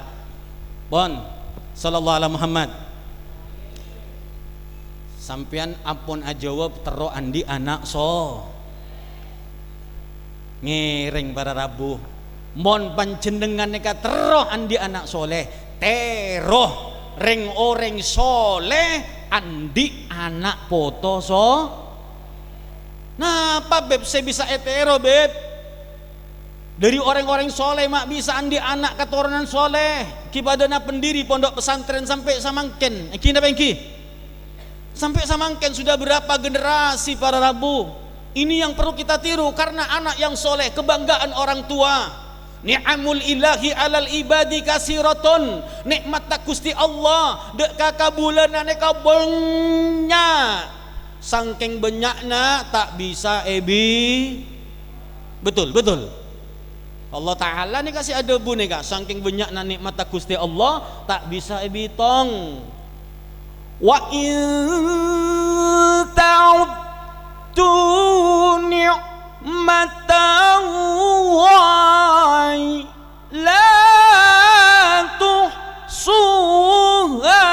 Pon, sallallahu ala Muhammad. Sampèyan ampon ajâwâb terro andi' ana' so-, ngèrèng para rabu. Mon panjhennengngan nèka terro andi' ana' soleh, tèro rèng-orèng soleh andi' ana' poto so-, napa, Beb, sè bisa ètèro, Beb? Dhâri orèng-orèng soleh ma' bisa andi' ana' katoronan soleh, ghi' padâna pendiri pondok pesantren sampè' samangkèn. Èngghi napa èngghi? Sampè' samangkèn sudah berapa generasi para rabu. Ini yang perlu kita tiru karena anak yang soleh, kebanggaan orang tua. Ni'amul ilahi alal ibadi kasiratun. Nè'matta Gusti Allah dâ' ka kabulâna nèka bânnya'. Sangkèng bânnya'na ta' bisa èbi-, betul, betul. Allah Ta'ala nèka sè adhâbu nèka, sangkèng bânnya'na nè'matta Gusti Allah, ta' bisa èbitong. "Wa in ta'uddu ni'matallahi la tuhsuha."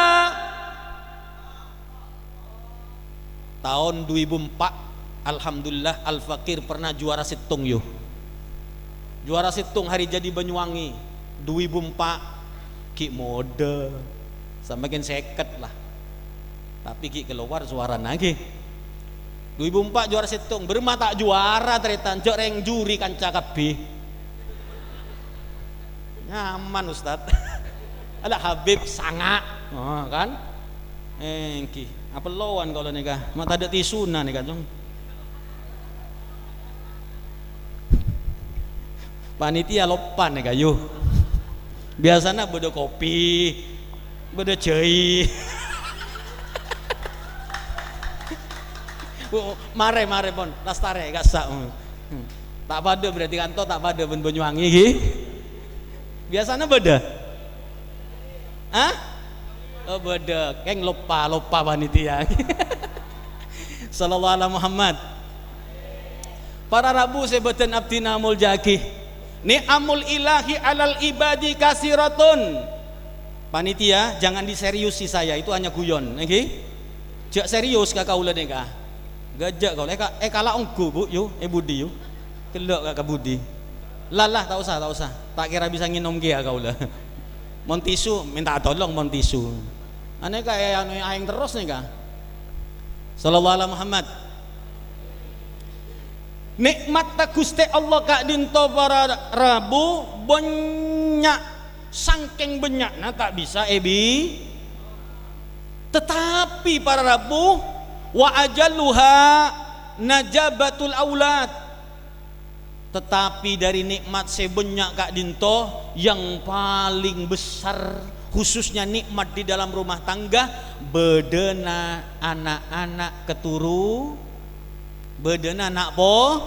Taon du èbu empa', alhamdulillah, Al-Fakir pernah juara sèttong, yo. Juara sèttong Hari Jadi Banyuwangi, du èbu empa', ghi' modâ, samangkèn sèket, la. Tapè ghi' kalowar sowarana, ghi. Du èbu empa' juara sèttong, bârâmma ta' juara, tarètan, jhâ' rèng juri kanca kabbhi. Nyaman, Ustad. Ala Habib sanga'. Oh, kan? Èngghi, apellowan kaulâ nèka. Ma' tadâ' tisuna nèka, Cong. Panitia loppa nèka, yu. Biasana bâdâ kopi, bâdâ jhâi. Oh, marè, marè, pon. Lastarè, kassa'. Hmm. Ta' padâ berarti kanto ta' padâ bân Banyuwangi, ghi? Biasana bâdâ? Hah? Oh, bâdâ. Kèng loppa, loppa panitia. Sallallahu ala Muhammad. Para rabu sè bâdân abdhina molja'aghi. Ni'amul ilahi alal ibadi kasiratun. Panitia, jangan diseriusi saya, itu hanya guyon, èngghi? Jhâ' serius ka kaulâ nèka. Ghâjâ' kaulâ. Èka-, èkala' ongghu, Bu, yu, è budi, yu. Ghellâ' ka, ka budi. Lah, lah, ta' osa, ta' osa. Ta' kèra bisa ngènom kèya kaulâ. Mon tisu, mènta tolong mon tisu. Anèka è, anu, aèng terros nèka. Sallallahu ala Muhammad. Nè'matta Ghustè Allah ka'dinto para rabu bânnya', sangkèng bânnya'na ta' bisa èbi-, tetapi para rabu, wa ajalluha najabatul aulad. Tetapi dhâri nè'mat sè bânnya' ka'dinto, yang paling besar, khususnya nikmat di dalam rumah tangga, bâdâna ana'-ana' katuru-, bâdâna ana' po-,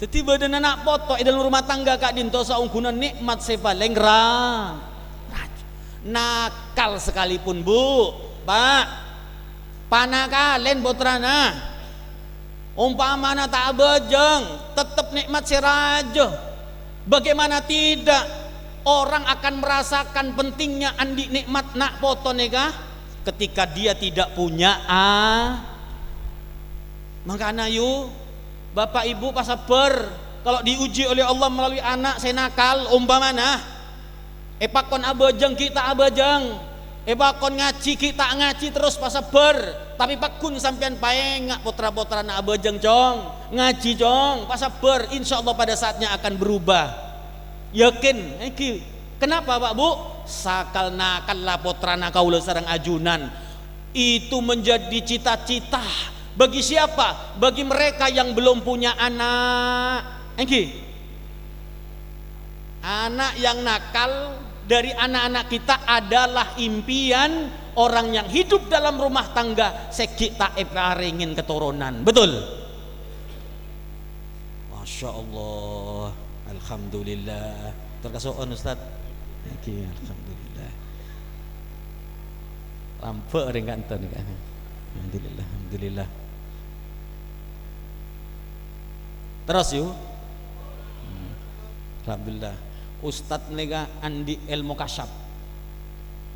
Dhâddhi bâdâna na' poto è dâlem rumah tangga ka'dinto saongghuna nè'mat sè palèng ra-, rajâ. Nakal sakalèpon, Bu, Pa'. Panakalèn pottrana. Ompamana ta' abhâjâng, tettep nè'mat sè rajâ. Bagaimana tidak, orang akan merasakan pentingnya andi' nè'mat na' poto nèka ketika dia tidak punya a-, Mangkana, yu, Bapak Ibu pasabbhâr, kalau diuji oleh Allah melalui anak sè nakal, ompamana, èpakon abhâjâng ghi' ta' abhâjâng, èpakon ngajhi ghi' ta' ngajhi, terros pasabbhâr. Tapè paggun sampèyan paènga' pottra-pottrana abhâjâng, Cong, ngajhi, Cong, pasabbhâr, insyaallah pada saatnya akan berubah. Yakin, èngghi. Kenapa, Pak, Bu? Sakal-nakalla pottrana kaulâ sareng ajunan. Itu menjadi cita-cita bagi siapa? Bagi mereka yang belum punya anak. Èngghi. Anak yang nakal dari anak-anak kita adalah impian orang yang hidup dalam rumah tangga sè ghi' ta' èparèngè katoronan. Betul? Masya Allah. Alhamdulillah. Terkaso'on, Ustaz. Èngghi, alhamdulillah. Lambâ' orèng ka'dinto nèka. Alhamdulillah, alhamdulillah. Terros, yu. Hmm. Alhamdulillah. Ustaz nèka andi' èlmo kasyaf.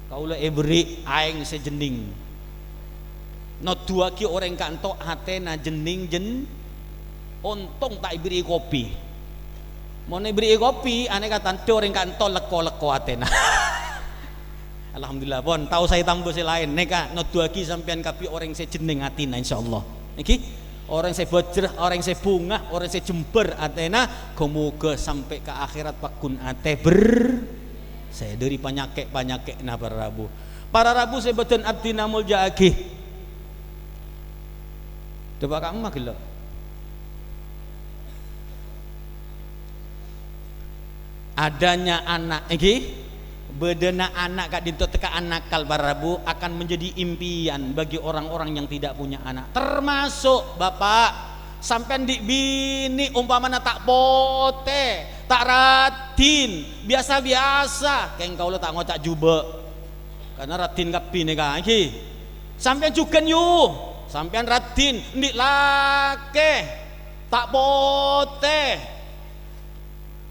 Kaulâ èberri' aèng sè jhennèng. Noduwâghi orèng ka'dinto atèna jhennèng, jhen-, ontong ta' èberri'i kopi. Mon èberri'i kopi, anèka tandhâ orèng ka'dinto lèko-lèko atèna. Alhamdulillah, pon, tao saè tamba sè laèn. Nèka noduwâghi sampèyan kabbhi orèng sè jhennèng atèna, insyaallah. Èngghi? Orèng sè bhâjrâ, orèng sè bhunga, orèng sè jembhâr atèna, ghâ-moghâ sampè' ka akhèrat paggun atè ber-, sè dhâri panyakè'-panyakè'na para rabu. Para rabu sè bâdhân abdhina molja'aghi. Coba ka'imma ghellâ'. Adanya anak, èngghi? Bâdâna anak ka'dinto tèka'an nakal para rabu akan menjadi impian bagi orang-orang yang tidak punya anak. Termasuk, Bapak, sampèyan andi' binè ompamana ta' potè, ta' raddhin, biyasa-biyasa, kèng kaulâ ta' ngoca' jhubâ'. Karna raddhin kabbhi nèka, èngghi. Sampèyan jhughân, yu. Sampèyan raddhin, andi' lakè, ta' potè,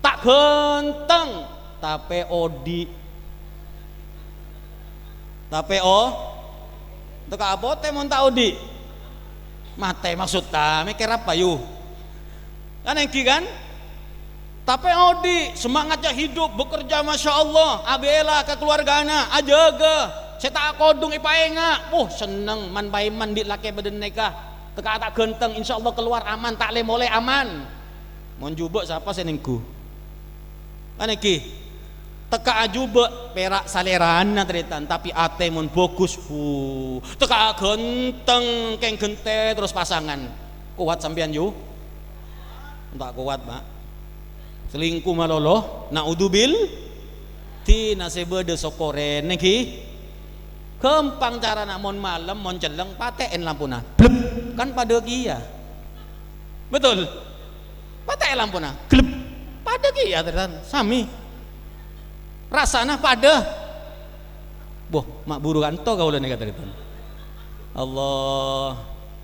ta' ghânteng, tapè odi'. Tapè o-, tèka' apotè mon ta' odi'. Matè maksodda, mèkkèr apa, yu? Kan èngghi, kan? Tapè odi', semangatnya hidup, bekerja, Masya Allah, abhèla ka kaluwargana, ajâgâ, sè ta' akodhung èpaènga'. Wuh, senneng, man-paèman bi' lakè bâdâna nèka. Tèka' ta' ghânteng, insyaallah kalowar aman, ta' lè-molè aman. Mon jhubâ' sapa sè nèngghu? Kan èngghi, tèka' ajhubâ' pèra' salèrana, tarètan, tapè atè mon bhâghus, hu, tèka' ghânteng, kèng ghântè terros pasangan. Kowat sampèyan, yu? Ta' kowat, Pak. Selingkuh malolo, naudzubil-, dhina sè bâdâ sokorèn, èngghi. Ghâmpang carana, mon malem, mon celleng, patè'èn lampona. Blep, kan padâ kèya. Betul? Patè'è lampona, glep. Padâ kèya, tarètan. Samè. Rassana padâ. Boh, ma' buru kanto kaulâ nèka, tarètan. Allah.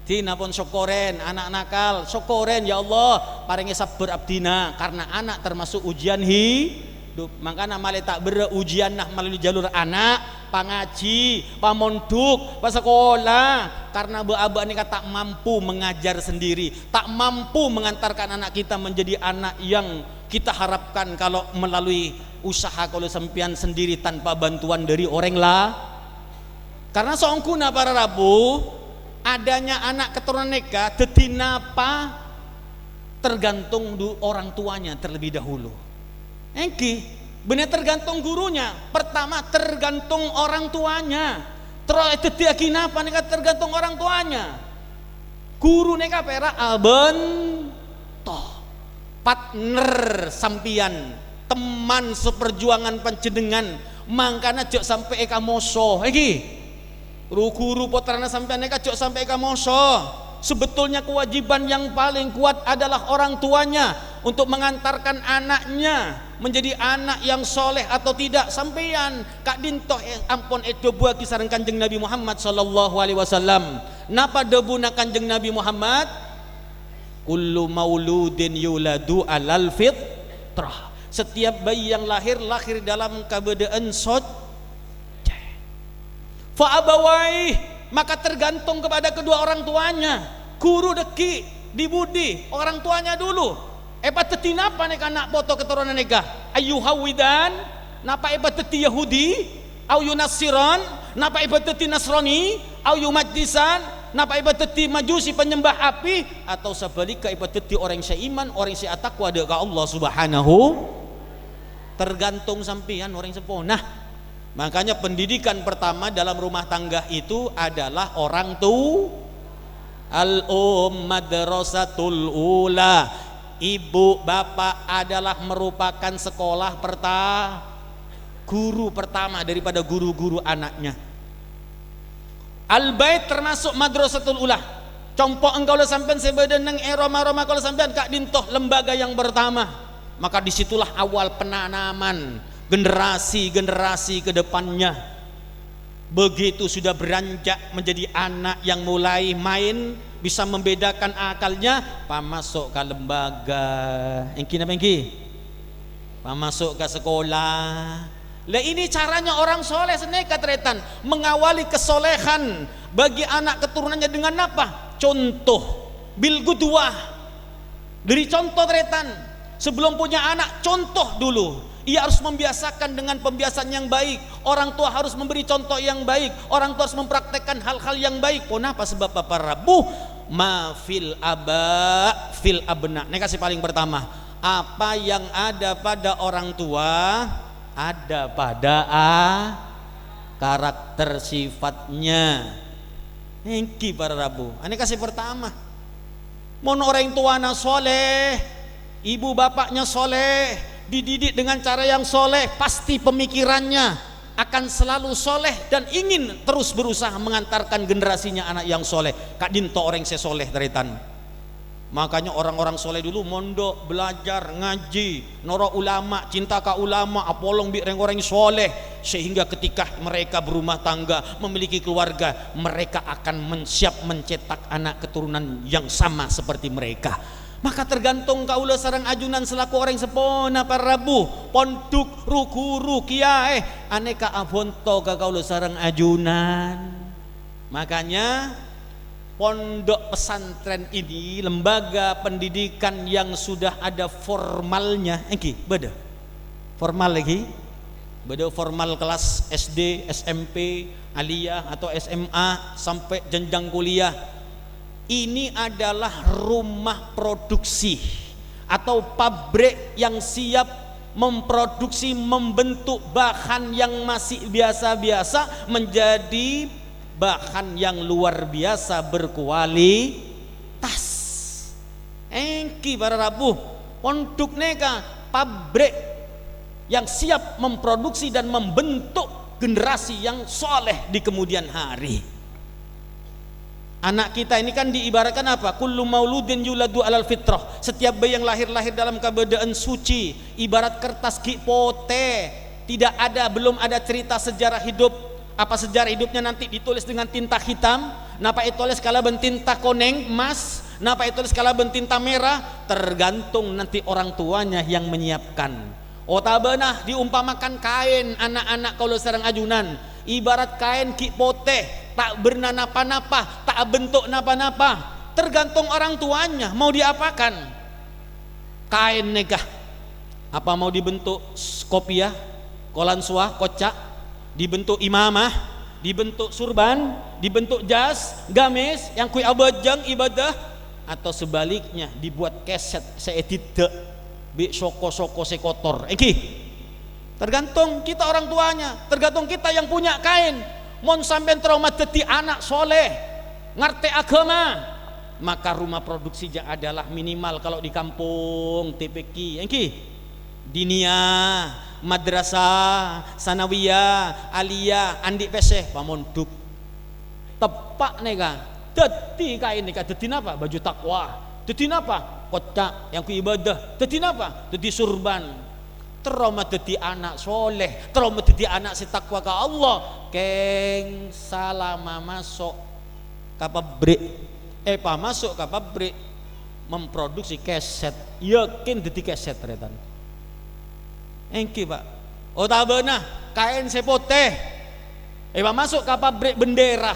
Dhina pon sokorèn, ana' nakal. Sokorèn, "Ya Allah, parèngè sabbhâr abdhina, karna ana' termasuk ujian hidup." Mangkana malè ta' berrâ' ujianna melalui jalur ana', pangajhi, pamondhuk, pasakola, karna bâ'-abâ' nèka ta' mampu mengajar sendiri. Tak mampu mengantarkan anak kita menjadi anak yang kita harapkan kalau melalui usaha kaulâ sampèyan sendiri tanpa bantuan dari orèng la-, karna saongghuna para rabu, adanya anak keturunan nèka dhâddhi napa tergantung du-, orang tuanya terlebih dahulu. Èngghi, bânnè tergantung gurunya. Pertama, tergantung orang tuanya. Terro èdhâddhiyâghi napa nèka tergantung orang tuanya. Guru nèka pèra' abhânto. Partner sampèyan, teman seperjuangan panjhennengngan, mangkana jhâ' sampè' èkamoso, èngghi. Ru-ghuru pottrana sampèyan nèka jhâ' sampè' èkamoso. Sebetulnya kewajiban yang paling kuat adalah orang tuanya untuk mengantarkan anaknya menjadi anak yang soleh atau tidak. Sampèyan ka'dinto, eh, ampon èdhâbuwâghi sareng Kanjeng Nabi Muhammad sallallahu alaihi wasallam. Napa dhâbuna Kanjeng Nabi Muhammad? "Kullu mauludin yuladu alal fitrah." Setiap bayi yang lahir, lahir dalam keadaan soc-, Fa abawaih, maka tergantung kepada kedua orang tuanya. Ghuru dhâggi', di budi, orang tuanya dulu. Èpadhâddhi napa nèka ana' poto keturunan nèka? Ayyuhawwidan, napa èpadhâddhi Yahudi? Au yunassiran, napa èpadhâddhi Nasrani? Au yumajjisan, napa èpadhâddhi Majusi penyembah api? Atau sabhâligghâ èpadhâddhi orèng sè iman, orèng sè atakwa dâ' ka Allah Subhanahu. Tergantung sampèyan orèng seppona. Makanya pendidikan pertama dalam rumah tangga itu adalah orang tu-, al-um madrasatul ula. Ibu bapak adalah merupakan sekolah perta-, guru pertama daripada guru-guru anaknya. Al-bait termasuk madrasatul ula. Compo' engkaulâ sampèyan sè bâdâ neng è roma-roma kaulâ sampèyan ka'dinto lembaga yang pertama. Maka disitulah awal penanaman generasi-generasi ke depannya. Begitu sudah beranjak menjadi anak yang mulai main, bisa membedakan akalnya, pamaso' ka lembaga. Ènggi napa ènggi? Pamaso' ka sekolah. Lah, ini caranya orang soleh sanèka, tarètan. Mengawali kesolehan bagi anak keturunannya dengan apa? Contoh. Bil qudwah. Beri contoh, tarètan. Sebelum punya anak, contoh dulu. Ia harus membiasakan dengan pembiasaan yang baik. Orang tua harus memberi contoh yang baik. Orang tua harus mempraktekkan hal-hal yang baik. Ponapa sebab, para rabu? Ma fil aba fil abna. Nèka sè paling pertama. Apa yang ada pada orang tua, ada pada a-, karakter sifatnya. Ènggi, para rabu. Anèka sè pertama. Mon orèng towana soleh, ibu bapaknya soleh, dididik dengan cara yang soleh, pasti pemikirannya akan selalu soleh dan ingin terus berusaha mengantarkan generasinya anak yang soleh. Ka'dinto orèng sè soleh, tarètan. Makanya orang-orang soleh dulu mondok, belajar, ngaji, noro' ulama, cinta ka ulama, apolong bi' rèng-orèng soleh, sehingga ketika mereka berumah tangga, memiliki keluarga, mereka akan men-, siap mencetak anak keturunan yang sama seperti mereka. Maka tergantung kaulâ sareng ajunan selaku orèng seppona, para rabu, pondhuk, ru-ghuru, kiyaè, anèka abhânto ka kaulâ sareng ajunan. Makanya, pondok pesantren ini lembaga pendidikan yang sudah ada formalnya, ènggi, bâdâ? Formal lagi? Bâdâ formal kelas S D, S M P, aliyah atau S M A, sampai jenjang kuliah. Ini adalah rumah produksi atau pabrik yang siap memproduksi, membentuk bahan yang masih biasa-biasa menjadi bahan yang luar biasa berkualitas. Ènggi, para rabu, pondhuk nèka pabrik yang siap memproduksi dan membentuk generasi yang soleh di kemudian hari. Anak kita ini kan diibaratkan apa? Kullu mauludin yuladu alal fitrah. Setiap bayi yang lahir, lahir dalam keadaan suci, ibarat kertas ghi' potè. Tidak ada, belum ada cerita sejarah hidup. Apa sejarah hidupnya nanti ditulis dengan tinta hitam? Napa ètolès kalabân tinta konèng, emas? Napa ètolès kalabân tinta merah? Tergantung nanti orang tuanya yang menyiapkan. Otabâna diumpamakan kaèn ana'-ana' kaulâ sareng ajunan, ibarat kaèn ghi' potè, ta' bârna napa-napa, ta' abentuk napa-napa, tergantung orang tuanya mau diapakan kaèn nèka. Apa mau dibentuk s-, kopiah, kolansuwa, koca', dibentuk imamah, dibentuk surban, dibentuk jas, gamis, yang kui abâjâng ibadah, atau sebaliknya dibuat keset sè èdiddhâ' bi' soko-soko sè kotor. Ènggi. Tergantung kita orang tuanya, tergantung kita yang punya kain. Mon sampèyan terro madhâddhi ana' soleh, ngartè agama, maka rumah produksinya adalah minimal kalau di kampung T P Q, ènggi. Diniyah, madrasah, sanawiyah, aliyah, andi' pèssè, pamondhuk. Teppa' nèka. Dhâddhi kaèn nèka dhâddhi napa? Bhâju takwa. Dhâddhi napa? Koca' èangghuy ibadah. Dhâddhi napa? Dhâddhi surban. Terro madhâddhi ana' soleh, terro madhâddhi ana' sè takwa ka Allah. Kèng salama maso' ka pabrik, èpamaso' ka pabrik memproduksi keset, yakin dhâddhi keset, tarètan. Èngghi, Pak. Otabâna kaèn sè potè, èpamaso' ka pabrik bendera,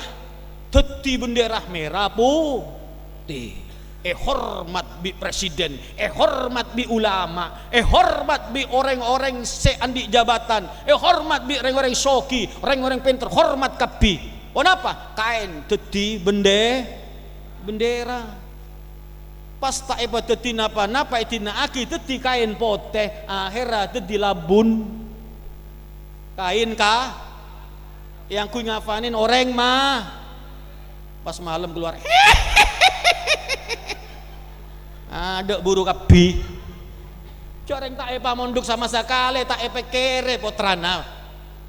dhâddhi bendera mèra putè. Èhormat bi' presiden, èhormat bi' ulama, èhormat bi' orèng-orèng sè andi' jabatan, èhormat bi' rèng-orèng soghi, rèng-orèng pènter, hormat kabbhi. Ponapa? Kaèn dhâddhi bende-, bendera. Pas ta' èpadhâddhi napa-napa èdina'aghi dhâddhi kaèn potè, ahèrra dhâddhi labun. Kaèn ka-, èangghuy ngafanè orèng ma-, pas malem kalowar. Adâ' buru kabbhi. Jhâ' rèng ta' èpamondhuk sama sakalè, ta' èpèkkèrè pottrana.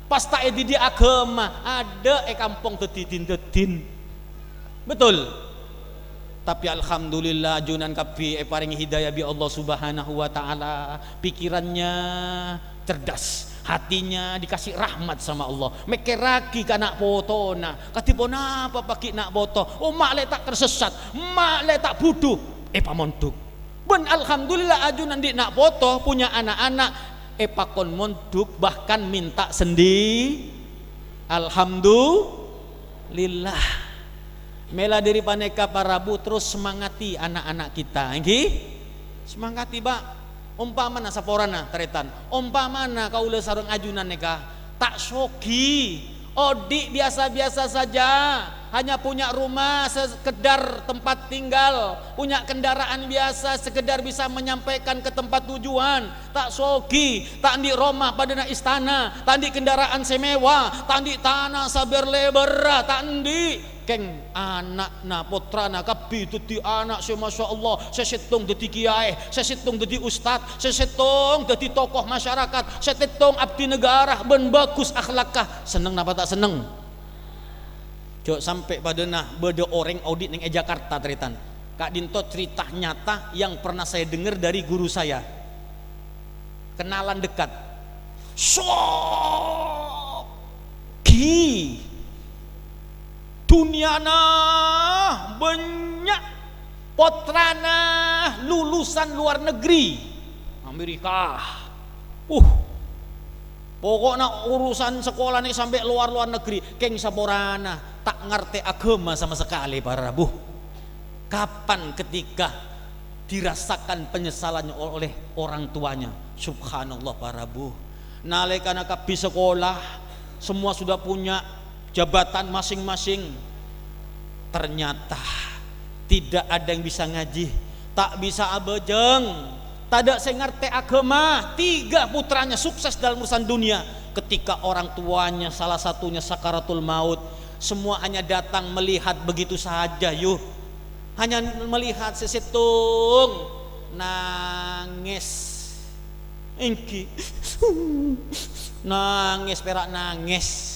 Pas ta' èdidik aghâma, adâ' è kampong dhâddhi din-dhâddhin. Betul? Tapè alhamdulillah, ajunan kabbhi èparèngè hidayah bi' Allah Subhanahu wa Ta'ala. Pikirannya cerdas, hatinya dikasih rahmat sama Allah. Mèkkèrraghi ka na' potona, kadhi ponapa paghi' na' poto? Oh, ma' lè' ta' tersesat, ma' lè' ta' budhu, èpamondhuk. Bân alhamdulillah, ajunan andi' na' poto, punya anak-anak, èpakon mondhuk, bahkan minta sendi-, Alhamdulillah. Mèla dhâri panèka, para rabu, terros semangati ana'-ana' kita, èngghi? Semangati, Pak. Ompamana saporana, tarètan. Ompamana kaulâ sareng ajunan nèka ta' soghi, odi' biasa-biasa saja, hanya punya rumah sekedar tempat tinggal, punya kendaraan biasa sekedar bisa menyampaikan ke tempat tujuan, ta' soghi, ta' andi' roma padâna istana, ta' andi' kendaraan sè mewah, ta' andi' tana sabâr-lèbârrâ, ta' andi'. Kèng ana'na, pottrana kabbhi dhâddhi ana' sè masya Allah, sè sèttong dhâddhi kiyaè, sè sèttong dhâddhi ustad, sè sèttong dhâddhi tokoh masyarakat, sè sèttong abdi negara bân bagus akhlakka. Senneng napa ta' senneng? Jhâ' sampè' padâna bâdâ orèng odi' neng è Jakarta, tarètan. Ka'dinto cerita nyata yang pernah saya dengar dari guru saya. Kenalan dekat. Soghi. Duniyana bânnya', pottrana lulusan luar negeri, Amerika. Uh, pokokna urusan sekolah nèka sampè' luar-luar negeri, kèng saporana ta' ngartè aghâma sama sakalè, para rabu. Kapan ketika dirasakan penyesalannya oleh orang tuanya? Subhanallah, para rabu. Nalèkana kabbhi sekolah, semua sudah punya jabatan masing-masing. Ternyata tidak ada yang bisa ngaji, ta' bisa abhâjâng, tadâ' sè ngartè aghâma. Tiga putranya sukses dalam urusan dunia. Ketika orang tuanya salah satunya sakaratul maut, semua hanya datang melihat begitu saja, yu. Hanya melihat sè sèttong nangès. Èngghi. Nangès, pèra' nangès.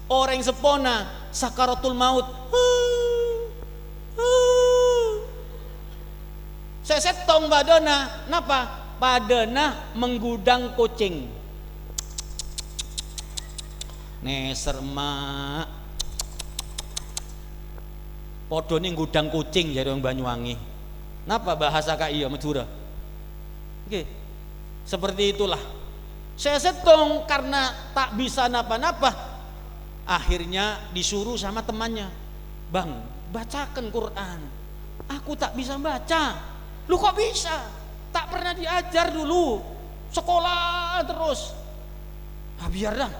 Orèng seppona sakaratul maut. Sè sèttong padâna napa? Padâna menggudang kucing. Nèser, Emma'. Padâna nggudang kucing, jârè wong Banyuwangi. Napa bahasa ka'iyâ Madhurâ? Oke. Seperti itulah. Sè sèttong karena ta' bisa napa-napa, akhirnya disuruh sama temannya, "Bang, bacakan Quran. Aku tak bisa baca." "Lu kok bisa? Tak pernah diajar dulu. Sekolah terus." "Ah, biar dah.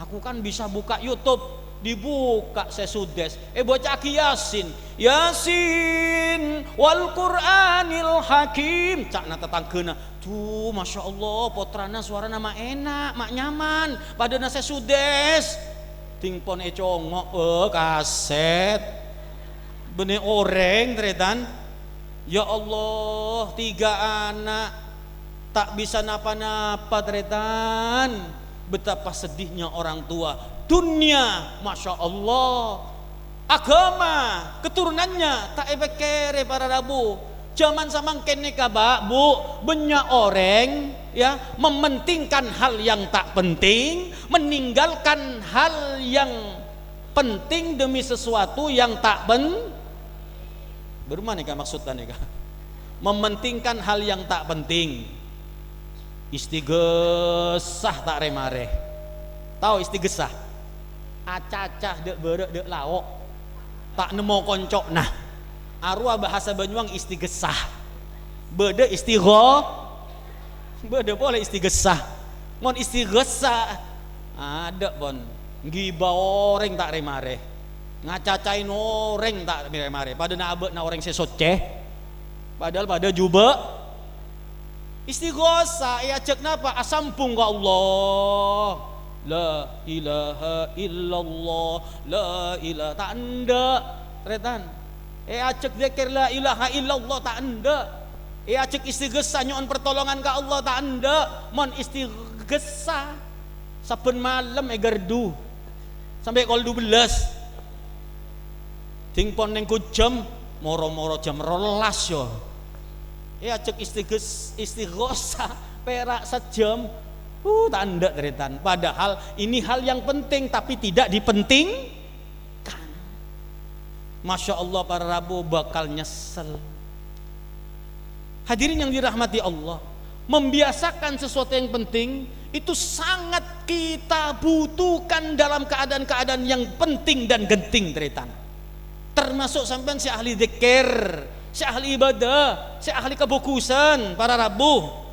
Aku kan bisa buka YouTube." Dibuka sè sudès. Èbâca'aghi Yasin. "Yasin wal Qur'anil Hakim." Ca'na tatangghâna, "Duh, masya Allah, pottrana sowarana ma' èna', ma' nyaman. Padâna sè sudès." Dingpon ècongo', eh, kasèt. Bânnè orèng, tarètan. Ya Allah, tiga anak tak bisa napa-napa, tarètan. Betapa sedihnya orang tua. Dunia, masya Allah. Agama, keturunannya ta' èpèkkèrè para rabu. Jaman samangkèn nèka, Pak, Bu, bânnya' orèng, ya, mementingkan hal yang tak penting, meninggalkan hal yang penting demi sesuatu yang tak pen-, bârâmma nèka maksodda nèka? Mementingkan hal yang tak penting. Istighosah ta' rè-marè. Tao istighosah? Acaca dâ' bârâ' dâ' lao'. Ta' nemmo konco'na. Arowa bahasa Banyuwangi istighosah. Bâdâ istigho-, bâdâ polè istighosah. Mon istighosah, adâ' pon. Ngibâ orèng ta' rè-marè. Ngacacaè orèng ta' rè-marè. Padâna abâ'na orèng sè soccè. Padahal padâ jhubâ'. Istighosah èajhâk napa? Asambhung ka Allah. La ilaha illallah. La ila-, ta' endâ', tarètan. Èajhâk dzikir la ilaha illallah, ta' endâ'. Èajhâk istighosah nyo'on pertolongan ka Allah, ta' endâ'. Mon istighosah, sabbhân malem ègardu sampè' kol dubellâs. Dingpon neng kojhâm, moro-moro jam rolas, yo. Èajhâk istighos-, istighosah, pèra' sajjhâm. Uh, ta' endâ', tarètan. Padahal ini hal yang penting, tapi tidak dipentingkan. Masya Allah, para rabu bakal nyesel. Hadirin yang dirahmati Allah, membiasakan sesuatu yang penting itu sangat kita butuhkan dalam keadaan-keadaan yang penting dan genting, tarètan. Termasuk sampèyan sè ahli dzikir, sè ahli ibadah, sè ahli kabhâghusân, para rabu.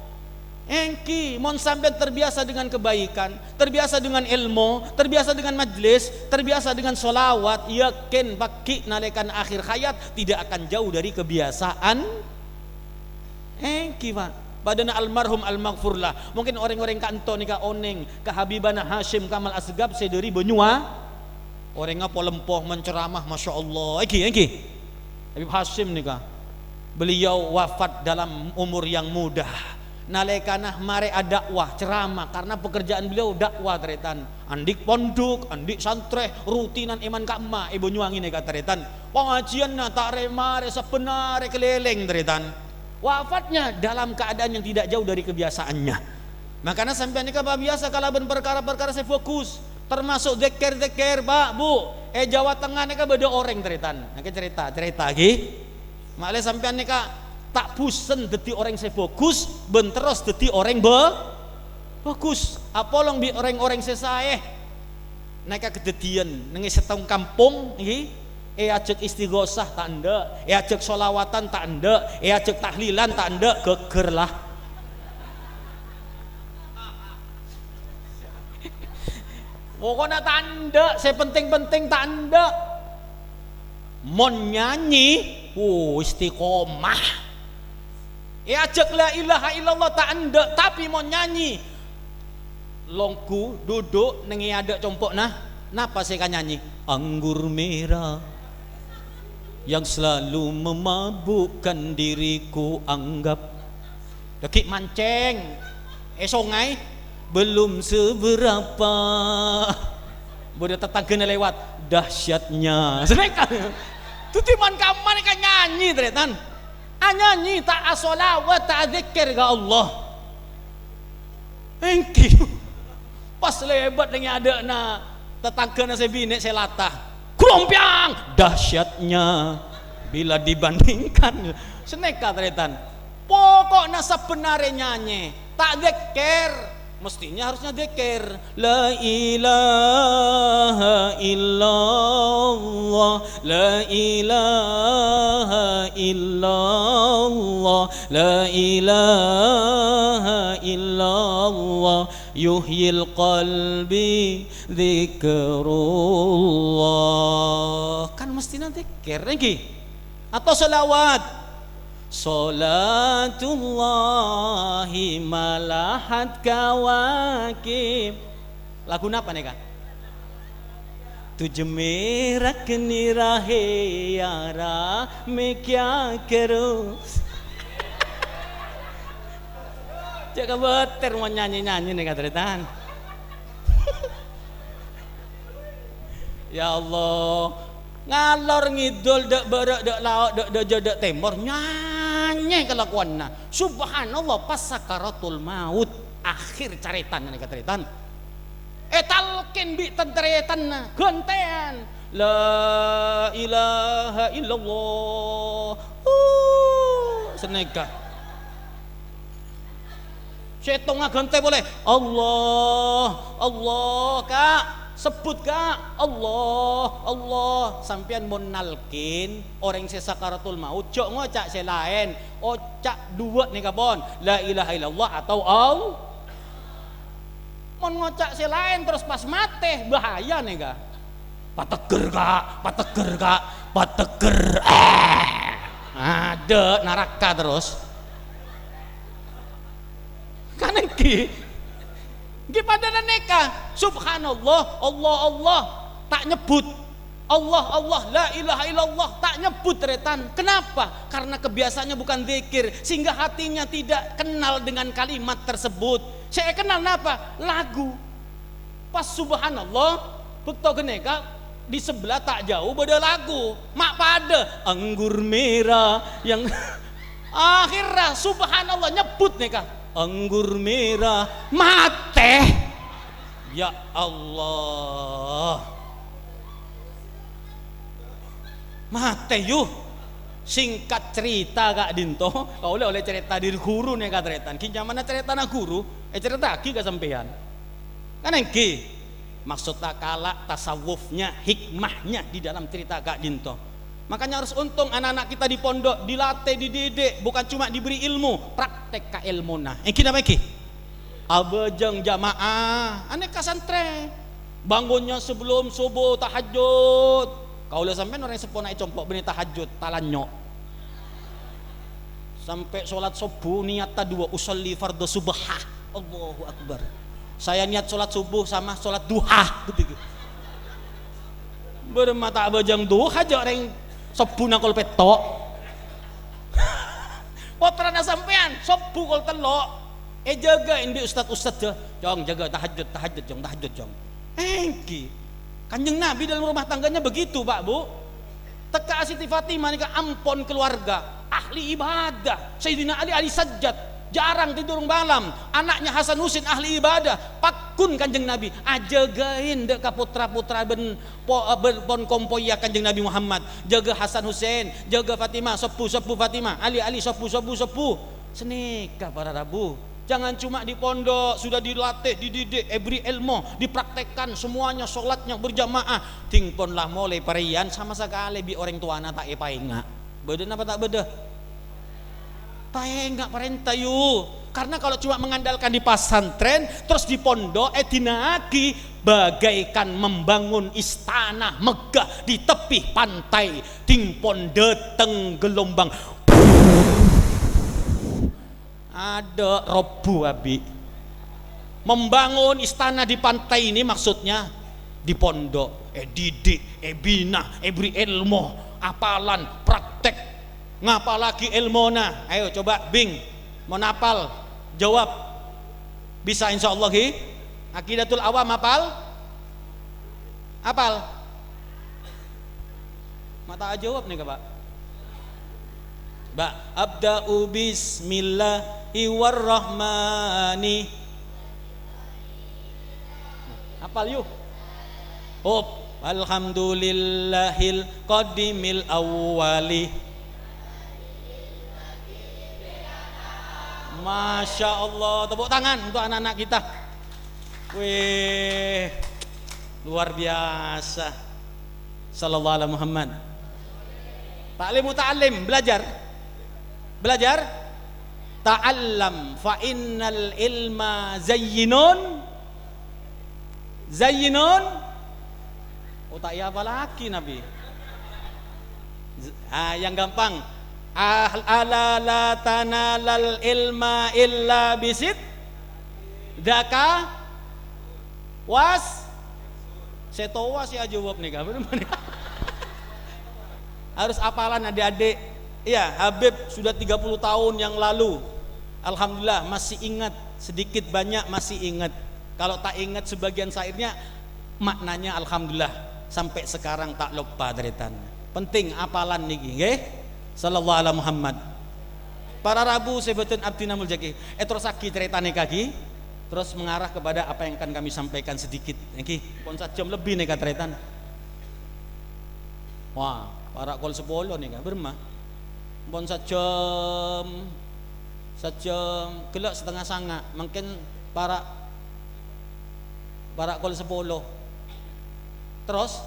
Èngghi, mon sampèyan terbiasa dengan kebaikan, terbiasa dengan ilmu, terbiasa dengan majlis, terbiasa dengan sholawat, yakin paghi' nalèkana akhir hayat tidak akan jauh dari kebiasaan. Èngghi, Pak. Padâna almarhum almaghfurlah. Mungkin orèng-orèng ka'dinto nèka onèng ka Habibana Hasyim Kamal Asghab sè dâri Banyuwa-, orèngnga polempo menceramah, Masya Allah. Èngghi, èngghi. Habib Hasyim nèka, beliau wafat dalam umur yang muda. Nalèkana marè adakwa, ceramah, karena pekerjaan beliau dakwah, tarètan. Andi' pondhuk, andi' santrè, rutinan è man ka'emma è Banyuwangi nèka, tarètan. Pangajiânna ta' rè-marè, sabbhân arè kalèlèng, tarètan. Wafatnya dalam keadaan yang tidak jauh dari kebiasaannya. Makana sampèyan nèka pabiasa kalabân parkara-parkara sè bhâghus, termasuk dzikir-dzikir, Pak, Bu. È Jawa Tengah nèka bâdâ orèng, tarètan. Nèka carèta, carèta, ghi. Ma'lè sampèyan nèka ta' bhusen dhâddhi orèng sè bhâghus, bân terros dhâddhi orèng bhâ-, bhâghus. Apolong bi' orèng-orèng sè saè. Nèka kadhâddhiyân neng è sèttong kampong, ghi. Èajhâk istighosah ta' endâ', èajhâk sholawatan ta' endâ', èajhâk tahlilan ta' endâ', ghâggâr la. Pokokna ta' endâ', sè penting-penting ta' endâ'. Mon nyanyi, wuh, istiqomah. Èajhâk la ilaha illallah ta' endâ', tapè mon nyanyi, longghu, duduk, neng è adâ' compo'na, napa sè èkanyanyi? Anggur merah yang selalu memabukkan diriku, anggap. Dhâggi' mancèng è songay, belum seberapa. Bâdâ tatangghâna lèwat, dahsyatnya. Sanèka. Dhâddhi man-kamman èkanyanyi, tarètan. Anyanyi, ta' asholawat, ta' adzikkèr ka Allah. Èngghi. Pas lèbât neng è adâ'na tatangghâna sè binè' sè lata. Grombyang! Dahsyatnya bila dibandingkan. Sanèka, tarètan. Pokokna sabbhân arè nyanyè, ta' dzekkèr. Mestinya harusnya dzekkèr. La ilaha illallah, la ilaha illallah, la ilaha illallah. Yuhyil qalbi dzikrullah. Kan mestinya dzekkèr, èngghi? Atau sholawat? Sholatullahi malahat kawakib. Lagu napa nèka? Tujemera kenira heyara mekya kerus. Cek kabater mau nyanyi-nyanyi nèka, tarètan. Ya Allah, Ngalor ngidul, dâ' bârâ', dâ' lao', dâ' dâjâ, dâ' tèmor, nyanyè kalakowanna. Subhanallah, pas sakaratul maut. Akhir carètana nèka, tarètan. Ètalkèn bi' tan-tarètanna, ghântèyan. La ilaha illallah. Uh, sanèka. Sèttongnga ghântè polè. Allah, Allah, Ka'. Sebbhut, Ka'. Allah, Allah. Sampèyan mon nalkèn orèng sè sakaratul maut, jhâ' ngoca' sè laèn. Oca' duwâ' nèka, pon. La ilaha illallah atau Al-, mon ngoca' sè laèn terros pas matè, bahaya nèka. Pategger, Ka', pategger, Ka', pategger. Eh. Adâ' naraka terros. Kan ènggi. Ènggi padâna nèka. Subhanallah, Allah, Allah. Ta' nyebbhut. Allah, Allah, la ilaha illallah. Ta' nyebbhut, tarètan. Kenapa? Karena kebiasaannya bukan zikir, sehingga hatinya tidak kenal dengan kalimat tersebut. Sè èkennal napa? Lagu. Pas subhanallah, bâkto ghânèka di sebelah ta' jâu bâdâ lagu, ma' padâ, "Anggur merah yang," akhirra subhanallah nyebbhut nèka, "Anggur merah," matè. Ya Allah. Matè, yu. Singkat cerita, ka'dinto, kaulâ ollè cerita dâri ghuru nèka, tarètan. Ghi' nyamana ceritana ghuru, ècarèta'aghi ka sampèyan. Kan ènggi? Maksud akala, tasawufnya, hikmahnya di dalam cerita ka'dinto. Makanya harus untung anak-anak kita di pondok, dilatih, dididik, bukan cuma diberi ilmu, praktek ka ilmuna. Ènggi napa ènggi? Abhâjâng jamaah, anèka santrè. Bangunnya sebelum subuh tahajud. Kaulâ sampèyan orèng seppona è compo' bânnè tahajud, talanyo'. Sampè' sholat subuh niyatta duwâ', "Usolli fardhu subha." Allahu Akbar. Saya niat sholat subuh sama sholat duha. Bârâmma ta' abhâjâng duha jhâ' orèng subuhna kol pètto'. Pottrana sampèyan subuh kol tello'. Èjâgâ bi' ustad-ustad, jâ-, "Cong, jâgâ tahajud, tahajud, Cong, tahajud, Cong." Ènggi. Kanjeng Nabi dalam rumah tangganya begitu, Pak, Bu. Tekka'a Siti Fatimah nèka ampon keluarga, ahli ibadah. Sayyidina Ali, ahli sajjad, jarang tidur malam. Anaknya Hasan Husain ahli ibadah. Pagghun Kanjeng Nabi, ajâgâi dâ' ka pottra-pottra bân po-, bân pon kompoyya Kanjeng Nabi Muhammad. Jâgâ Hasan Husain, jâgâ Fatimah, subuh, subuh Fatimah, Ali, Ali, subuh, subuh, subuh. Sanèka para rabu. Jangan cuma di pondok, sudah dilatih, dididik, èbri èlmo, dipraktekkan semuanya sholatnya berjamaah. Dhing pon la molè parèyan sama sakalè bi' orèng towana ta' èpaènga'. Bâdâ napa ta' bâdâ? Taènga' parènta, yu. Karena kalau cuma mengandalkan di pasantrèn, terus di pondok, èdinaaghi bagaikan membangun istana megah di tepi pantai. Dhing pon dâteng gelombang. Adâ' robbu abi'. Membangun istana di pantai ini maksudnya di pondok, èdidik, èbina, èbri èlmo, apalan, praktek, ngapallaghi èlmona. Ayo coba, Bing, mon apal, jawab. Bisa insyaallah, ghi? Aqidatul Awam apal? Apal? Ma' ta' ajawab nèka, Pak. Ba, abda'u bismillahi warrahmani. Apal, yu? Hop. Alhamdulillahil qadimil awwali. Masya Allah, tepuk tangan untuk anak-anak kita. Wih, luar biasa. Sallallahu ala Muhammad. Ta'lim muta'allim, belajar. Belajar. Ta'allam fa innal ilma zayyinun. Zayyinun. Oh, ta' èapallaghi, Nabi. Z-, ah, yang gampang. Ah, ala la tanalal ilma illa bisid-, daka was. Sè towa sè ajawab nèka. Harus apalan, adik-adik. Iya, Habib sudah tiga puluh tahun yang lalu. Alhamdulillah, masih ingat. Sedikit banyak masih ingat. Kalau tak ingat sebagian syairnya, maknanya alhamdulillah. Sampai sekarang tak lupa, tarètan. Penting apalan niki, nggih. Sallallahu ala Muhammad. Para rabu sè bâdhân abdhina molja'aghi, èterrossaghi carètana kaghi, terus mengarah kepada apa yang akan kami sampaikan sedikit, ngghi. Pon sajhâm lebbi nèka, tarètan. Wah, para' kol sapolo nèka, bârâmma? Pon sajhâm, sajhâm ghellâ' satengnga sanga', mangkèn para', para' kol sapolo. Terros?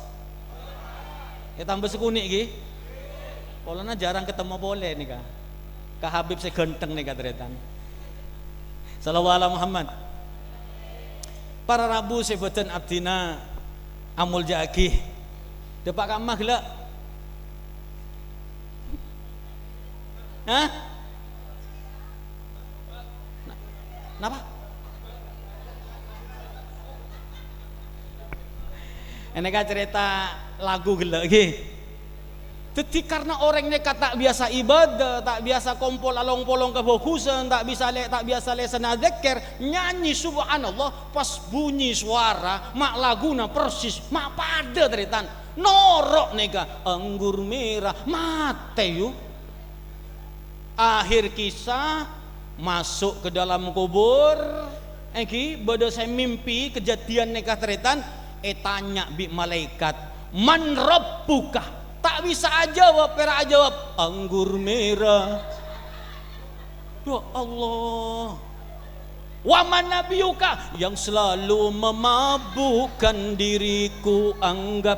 Ètambâ sakonè', ghi? Polana jhârâng katemmo polè nèka. Ka Habib sè ghântheng nèka, tarètan. Shallallahu ala Muhammad. Para rabu sè bâdhân abdhina amolja'aghi. Dâpa' ka emma ghellâ'. Hah? Na-, napa? Ènèka carèta lagu ghellâ', ghi. Dhâddhi, karna orèng nèka ta' biyasa ibadah, ta' biyasa kompol along-polong kabhâghusân, ta' bisa lè-, ta' biyasa lèsanna adzikir, nyanyi subhanallah, pas bunyi suara, ma' laguna persis, ma' padâ, tarètan. Noro' nèka, anggur merah, matè, yu. Akhir kisah, masuk ke dalam kubur, èngghi, bâdâ sè mimpi kejadian nèka, tarètan, ètanya bi' malaèkat, "Man rabbuka?" Ta' bisa ajâwâb, pèra' ajâwâb, "Anggur merah." Ya Allah. "Wa man nabiyuka?" Yang selalu memabukkan diriku anggap.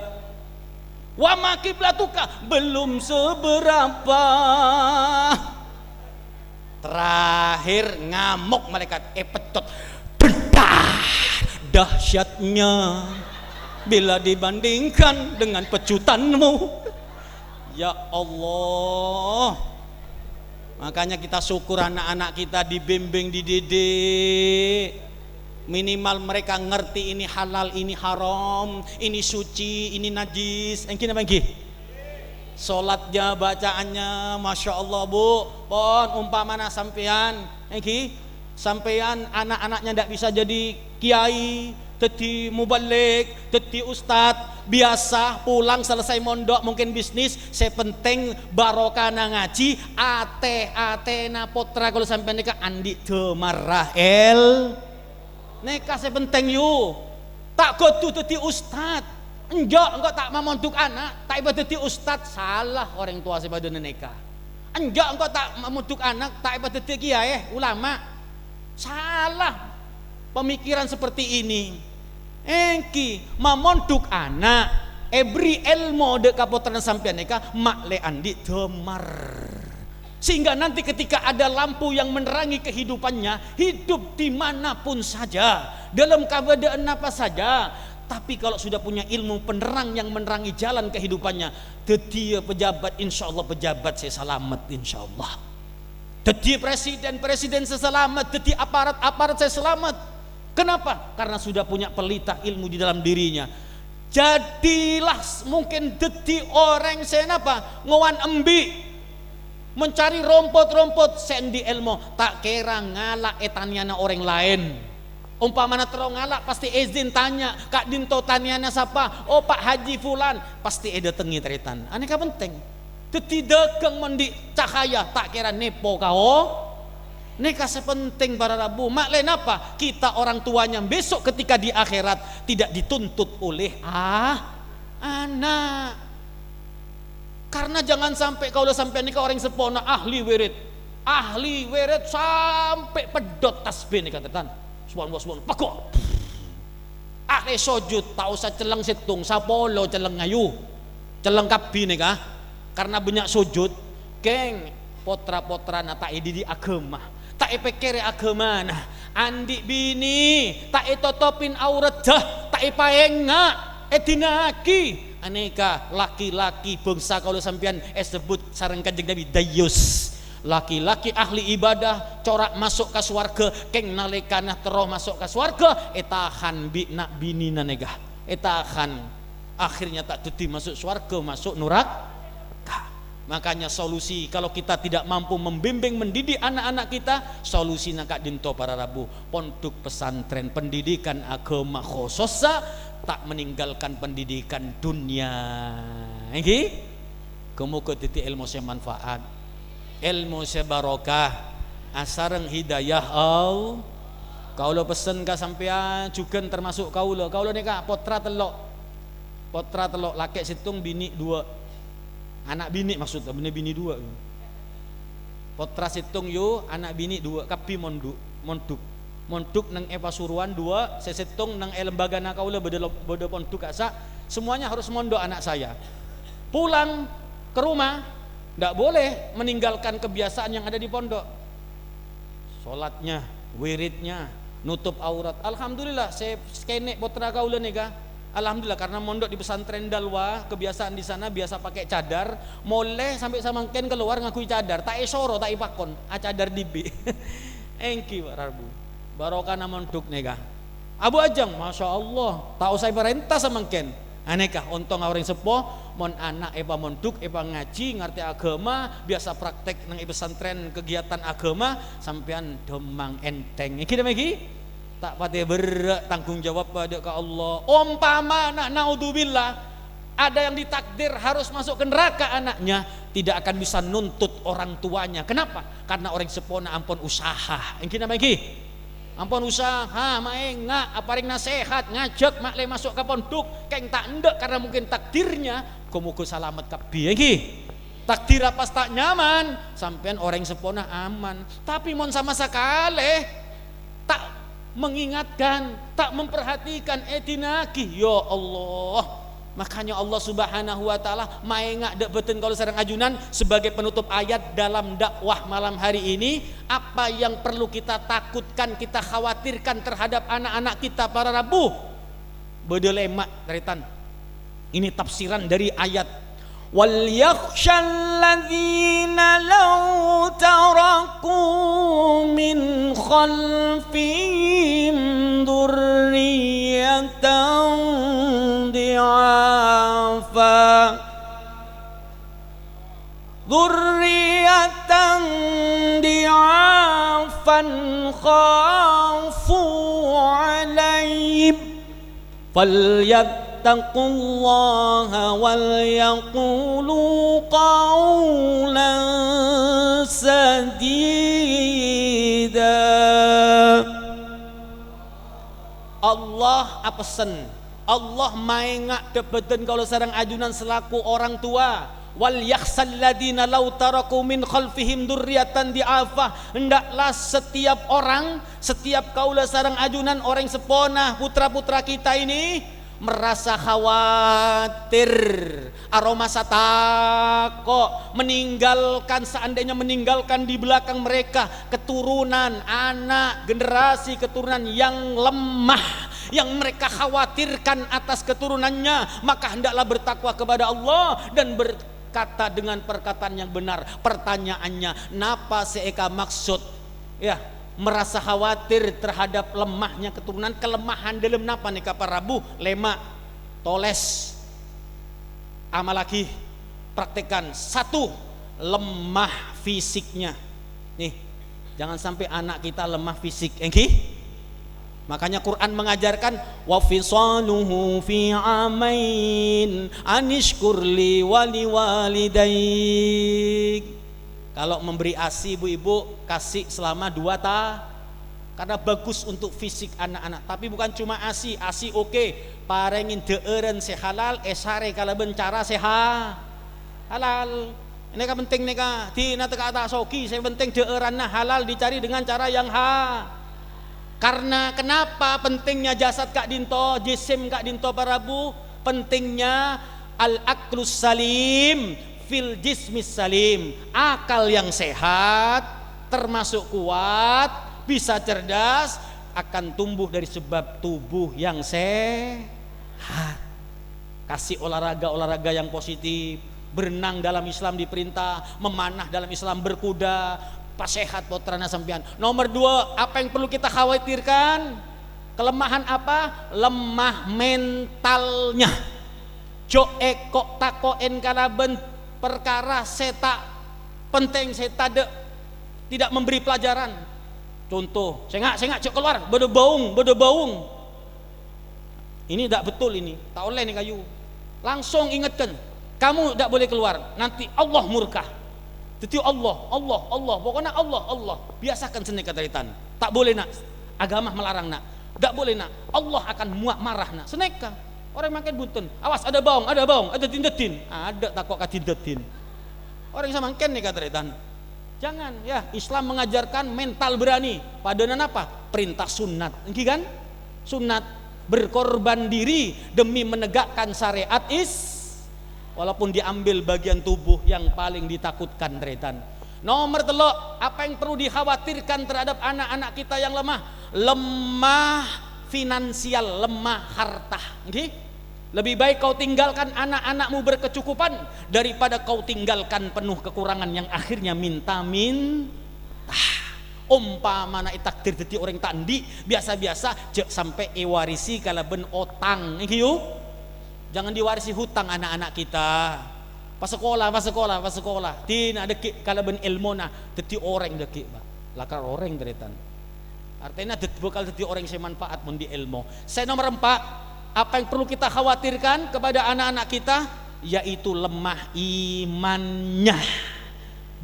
"Wa ma kiblatuka?" Belum seberapa. Terakhir ngamok malaèkat, èpeccot. Bedah dahsyatnya bila dibandingkan dengan pecutanmu. Ya Allah. Makanya kita syukur anak-anak kita dibimbing, dididik. Minimal mereka ngerti ini halal, ini haram, ini suci, ini najis. Èngghi napa èngghi? Sholatnya, bacaannya, Masya Allah, Bu. Pon, umpamana sampèyan, èngghi, sampèyan anak-anaknya ndak bisa jadi kiai, dhâddhi muballig, dhâddhi ustad, biyasa pulang selesai mondok, mungkin bisnis, sè penting barokana ngajhi, atè-atèna pottra kaulâ sampèyan nèka andi' dhâmar Rahel. Nèka sè penting, yu. Ta' kodhu dhâddhi ustad. Enjâ', engko' ta' mamondhuk ana', ta' èpadhâddhi ustad. Salah orèng towa sè padâna nèka. Enjâ', engko' ta' mamondhuk ana', ta' èpadhâddhi kiyaè, ulama. Salah pemikiran seperti ini. Èngghi, mamondhuk ana', èberri' èlmo dâ' ka pottrana sampèyan nèka, ma' lè andi' dhâmar. Sehingga nanti ketika ada lampu yang menerangi kehidupannya, hidup di mana pun saja, dalam keadaan apa saja, tapi kalau sudah punya ilmu penerang yang menerangi jalan kehidupannya, dhâddhiyâ pejabat, insya Allah pejabat sè salamet, insya Allah. Dhâddhiyâ presiden, presiden sè salamet, dhâddhiyâ aparat, aparat sè salamet. Kenapa? Karena sudah punya pelita ilmu di dalam dirinya. Jadilah s-, mungkin dhâddhi orèng sè napa? Ngowan embi'. Mencari rumput-rumput sè andi' èlmo, ta' kèra ngala' è tanèyanna orèng laèn. Ompamana terro ngala', pastè izin tanya, "Ka'dinto tanèyanna sapa?" "Oh, Pak Haji Fulan." Pastè èdâtengngè, tarètan. Anèka penting. Dhâddhi, dhâghâng mon andi' cahaya, ta' kèra nèpo ka o-, Nèka sè penting, para rabu. Ma' lè napa? Kita orang tuanya besok ketika di akhirat tidak dituntut oleh a-, ana'. Karena jangan sampai kaulâ sampèyan nèka orèng seppona ahli wirid. Ahli wirid sampè' peddhot tasbih nèka, tarètan. Subhanallah, subhanallah. Pagok. Ahli sujud, ta' osa cellèng sèttong, sapolo cellèng ayu. Cellèng kabbhi nèka. Karena bânnya' sujud, kèng, potra-potrana ta' èdidik aghâma, ta' èpèkkèrè aghâmana. Andi' binè, ta' ètotopin auratta, ta' èpaènga', èdina'aghi. Anèka laki-laki bhângsa kaulâ sampèyan èsebbhut sareng Kanjeng Nabi dayyus. Laki-laki ahli ibadah, cora' maso' ka sowarghâ, kèng nalèkana terro maso' ka sowarghâ, ètahan bi' na'-binèna nèka. Ètahan. Akhirnya ta' dhâddhi maso' sowarghâ, maso' noraka. Makanya solusi, kalau kita tidak mampu membimbing, mendidik anak-anak kita, solusina ka'dinto para rabu, pondhuk pesantren, pendidikan agama khosossa, ta' meninggalkan pendidikan dunia. Èngghi? Moga-moga dhâddhi èlmo sè manfaat, èlmo sè barokah, asareng hidayah Allah. Kaulâ pessen ka sampèyan jhughân, termasuk kaulâ. Kaulâ nèka pottra tello'. Pottra tello', lakè' sèttong, binè' duwâ'. Ana' binè' maksudnya, binè', binè' duwâ'. Pottra sèttong, yu, ana' binè' duwâ', kabbhi mondhuk, mondhuk. Mondhuk neng è Pasuruan duwâ', sè sèttong neng è lembagana kaulâ bâdâ lo-, bâdâ pondhuk ka'issa'. Semuanya harus mondok anak saya. Pulang ke rumah, ndak boleh meninggalkan kebiasaan yang ada di pondok. Sholatnya, wiridnya, nutup aurat. Alhamdulillah, sè kènè' pottra kaulâ nèka. Alhamdulillah, karena mondok di pesantren Dalwa, kebiasaan di sana biasa pakai cadar. Molè sampè' samangkèn kalowar ngangghuy cadar, ta' èsoro, ta' èpakon, acadar dhibi'. Èngghi, Pak Rabu. Barokana mondhuk nèka. Abu Ajang, masya Allah, ta' osa èparènta samangkèn. Anèka, ontong orèng seppo, mon ana' èpamondhuk, èpangajhi, ngartè agama, biasa praktek neng è pesantren kegiatan agama, sampèyan dhâmmang ènthèng. Èngghi napa èngghi? Ta' patè berrâ' tanggung jawab padâ ka Allah. Ompamana, naudzubillah, ada yang ditakdir harus masuk ke neraka anaknya, tidak akan bisa nuntut orang tuanya. Kenapa? Karena orèng seppona ampon usaha. Èngghi napa èngghi? Ampon usaha, maènga', aparèng nasèhat, ngajhâk ma'lè maso' ka pondhuk, kèng ta' endâ' karena mungkin takdirnya, moga-moga salamet kabbhi, èngghi. Takdir pas ta' nyaman, sampèyan orèng seppona aman. Tapè mon sama sakalè ta' mengingatkan, ta' memperhatikan, èdinaghi, ya Allah. Makanya Allah Subhanahu wa Ta'ala maènga' dâ' bâdân kaulâ sareng ajunan sebagai penutup ayat dalam dakwah malam hari ini. Apa yang perlu kita takutkan, kita khawatirkan terhadap anak-anak kita, para rabu? Bâdâ lèma', tarètan. Ini tafsiran dari ayat, "Wal yakhshalladzina law taraku min khalfihim dzurriyyatan dhi'afa." Dzurriyyatan dhi'afan khafu 'alaihim, falyattaqullaha wal yaqulu qawlan sadida. Allah apessen, Allah maènga' dâ' bâdân kaulâ sareng ajunan selaku orang tua. "Wal yakhshalladzina law taraku min khalfihim dzurriyyatan dhi'afa." Hendaklah setiap orang, setiap kaulâ sareng ajunan, orèng seppona, putra-putra kita ini merasa khawatir, aromasa tako', meninggalkan, seandainya meninggalkan di belakang mereka keturunan, anak, generasi keturunan yang lemah, yang mereka khawatirkan atas keturunannya, maka hendaklah bertakwa kepada Allah dan berkata dengan perkataan yang benar. Pertanyaannya, napa sè èkamaksud? Ya, merasa khawatir terhadap lemahnya keturunan, kelemahan dâlem napa nèka, para rabu? Lèma'. Tolès. Amallaghi, praktekkan. Satu, lemah fisiknya. Nih, jangan sampai anak kita lemah fisik, èngghi? Makanya Quran mengajarkan, "Wa fisaluhu fi amain, anishkur li wa liwalidaik." Kalau memberi ASI, ibu-ibu, kasih selama dua ta-, karena bagus untuk fisik anak-anak. Tapi bukan cuma ASI, ASI oke, parèngè dhâ'ârân sè halal, èsarè kalabân cara sè ha-, halal. Nèka penting nèka, dina tekka' ta' soghi, sè penting dhâ'âranna halal dicari dengan cara yang ha-, karena kenapa pentingnya jasad ka'dinto, jisim ka'dinto, para rabu? Pentingnya al-aqlus salim fil jismis salim. Akal yang sehat, termasuk kuat, bisa cerdas, akan tumbuh dari sebab tubuh yang sehat. Kasih olahraga-olahraga yang positif. Berenang dalam Islam diperintah, memanah dalam Islam, berkuda, pasehat pottrana sampèyan. Nomor dua, apa yang perlu kita khawatirkan? Kelemahan apa? Lemah mentalnya. Jhâ' èko-tako'è kalabân Perkara sè ta' penting, sè tadâ', tidak memberi pelajaran. Conto, "Sènga', sènga', jhâ' kalowar, bâdâ baung, bâdâ baung." Ini tidak betul ini, ta' ollè nèka yu. Langsung ingatkan, "Kamu tidak boleh keluar, nanti Allah murka." Dhâddhi Allah, Allah, Allah, pokokna Allah, Allah. Biasakan sanèka, tarètan. "Tak boleh, Nak. Agama melarang, Nak. Tidak boleh, Nak. Allah akan mua-, marah, Nak." Sanèka. Orèng mangkèn bhunten. "Awas, ada baung, ada baung, ada din-daddin." Adâ' tako' ka din-daddin. Orèng samangkèn nèka, tarètan. Jangan, ya, Islam mengajarkan mental berani. Padâna napa? Perintah sunat. Èngghi kan? Sunat. Berkorban diri demi menegakkan syariat Is-, walaupun diambil bagian tubuh yang paling ditakutkan, tarètan. Nomor tello', apa yang perlu dikhawatirkan terhadap anak-anak kita yang lemah? Lemah finansial, lemah harta. Èngghi? Lebih baik kau tinggalkan anak-anakmu berkecukupan daripada kau tinggalkan penuh kekurangan yang akhirnya minta-minta. Ompamana ètakdir dhâddhi orèng ta' andi', biasa-biasa, jhâ' sampè' èwarisi kalabân otang. Èngghi, yu? Jangan diwarisi hutang anak-anak kita. Pasakola, pasakola, pasakola. Dina dhâggi' kalabân èlmona dhâddhi orèng dhâggi', Pak. Lakar orèng, tarètan. Artèna dhâd-, bhâkal dhâddhi orèng sè manfaat mon dhi' èlmo. Sè nomor empa', apa yang perlu kita khawatirkan kepada anak-anak kita? Yaitu lemah imannya.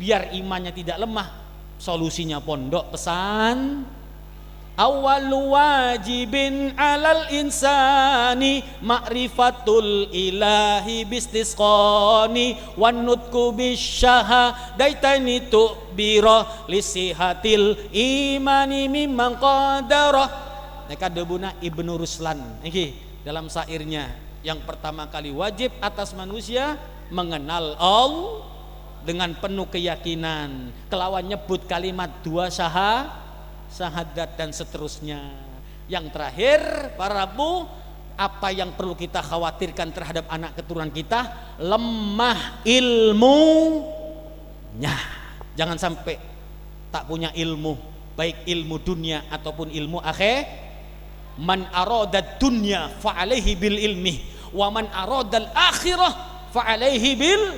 Biar imannya tidak lemah, solusinya pondok pesan. "Awwalu wajibin 'alal insani ma'rifatul ilahi bistisqani wan nutqu bisyahadaitaini tu'bira lisihatil imani mimman qadara." Nèka dhâbuna Ibnu Ruslan. Èngghi, dalam syairnya, yang pertama kali wajib atas manusia mengenal Allah dengan penuh keyakinan, kelawan nyebut kalimat dua syaha-, syahadat dan seterusnya. Yang terakhir, para rabu, apa yang perlu kita khawatirkan terhadap anak keturunan kita? Lemah ilmunya. Jangan sampai tak punya ilmu, baik ilmu dunia ataupun ilmu akhir. "Man aradad dunya fa alaihi bil ilmi, wa man aradal akhirah fa alaihi bil."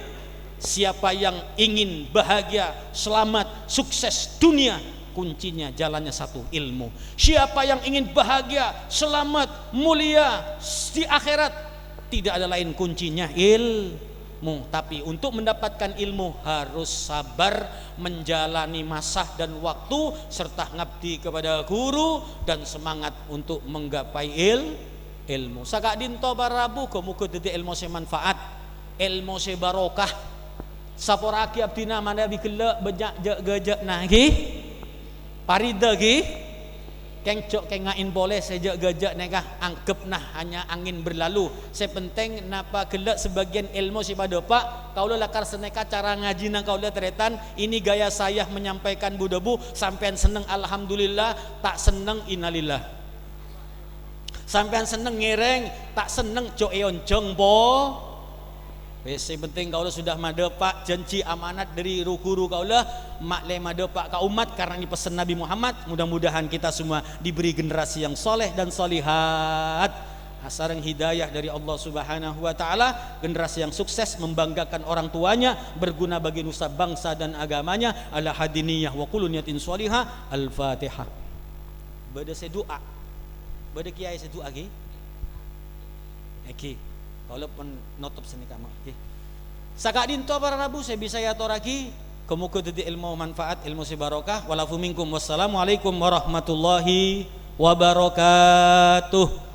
Siapa yang ingin bahagia, selamat, sukses dunia, kuncinya jalannya satu, ilmu. Siapa yang ingin bahagia, selamat, mulia di akhirat, tidak ada lain kuncinya ilmu. Tapi untuk mendapatkan ilmu harus sabar menjalani masa dan waktu, serta ngabdi kepada guru dan semangat untuk menggapai il-, ilmu. Saka'dinto para rabu, moga-moga dhâddhi èlmo sè manfaat, èlmo sè barokah. Sapora'aghi abdhina manabi ghellâ' bânnya' jâ'-ghâjâ'na, ghi? Parida, ghi? Kèng jhâ' kènga'è polè sè jâ'-ghâjâ' nèka, anggepna hanya angin berlalu. Sè penting napa ghellâ' sabâgiyân èlmo sè èpadâpa', kaulâ lakar sanèka cara ngajhina kaulâ, tarètan, ini gaya saya menyampaikan bu-dhâbu, sampèyan senneng alhamdulillah, ta' senneng innalillah. Sampèyan senneng ngèrèng, ta' senneng jhâ' èonjhâng po-, Wis, sè penting kaulâ sudah madâpa' janji amanat dâri ru-ghuru kaulâ, ma' lè madâpa' ka ommat karana nèka pèssèna Nabi Muhammad. Mudah-mudahan kita semua diberi generasi yang soleh dan solihat. Asareng hidayah dari Allah Subhanahu wa Ta'ala, generasi yang sukses, membanggakan orang tuanya, berguna bagi nusa bangsa dan agamanya. Ala hadiniyah wa kullu niyatin sholihah. Al-Fatihah. Bâdâ sè du'a? Bâdâ kiyaè sè du'a, ghi? Èngghi, kaulâ pon notop sanèka mawon, ghi. Saka'dinto para rabu sè bisa èatorraghi, moga-moga dhâddhi èlmo manfaat, èlmo sè barokah. Wal afu minkum. Wassalamualaikum warahmatullahi wabarakatuh.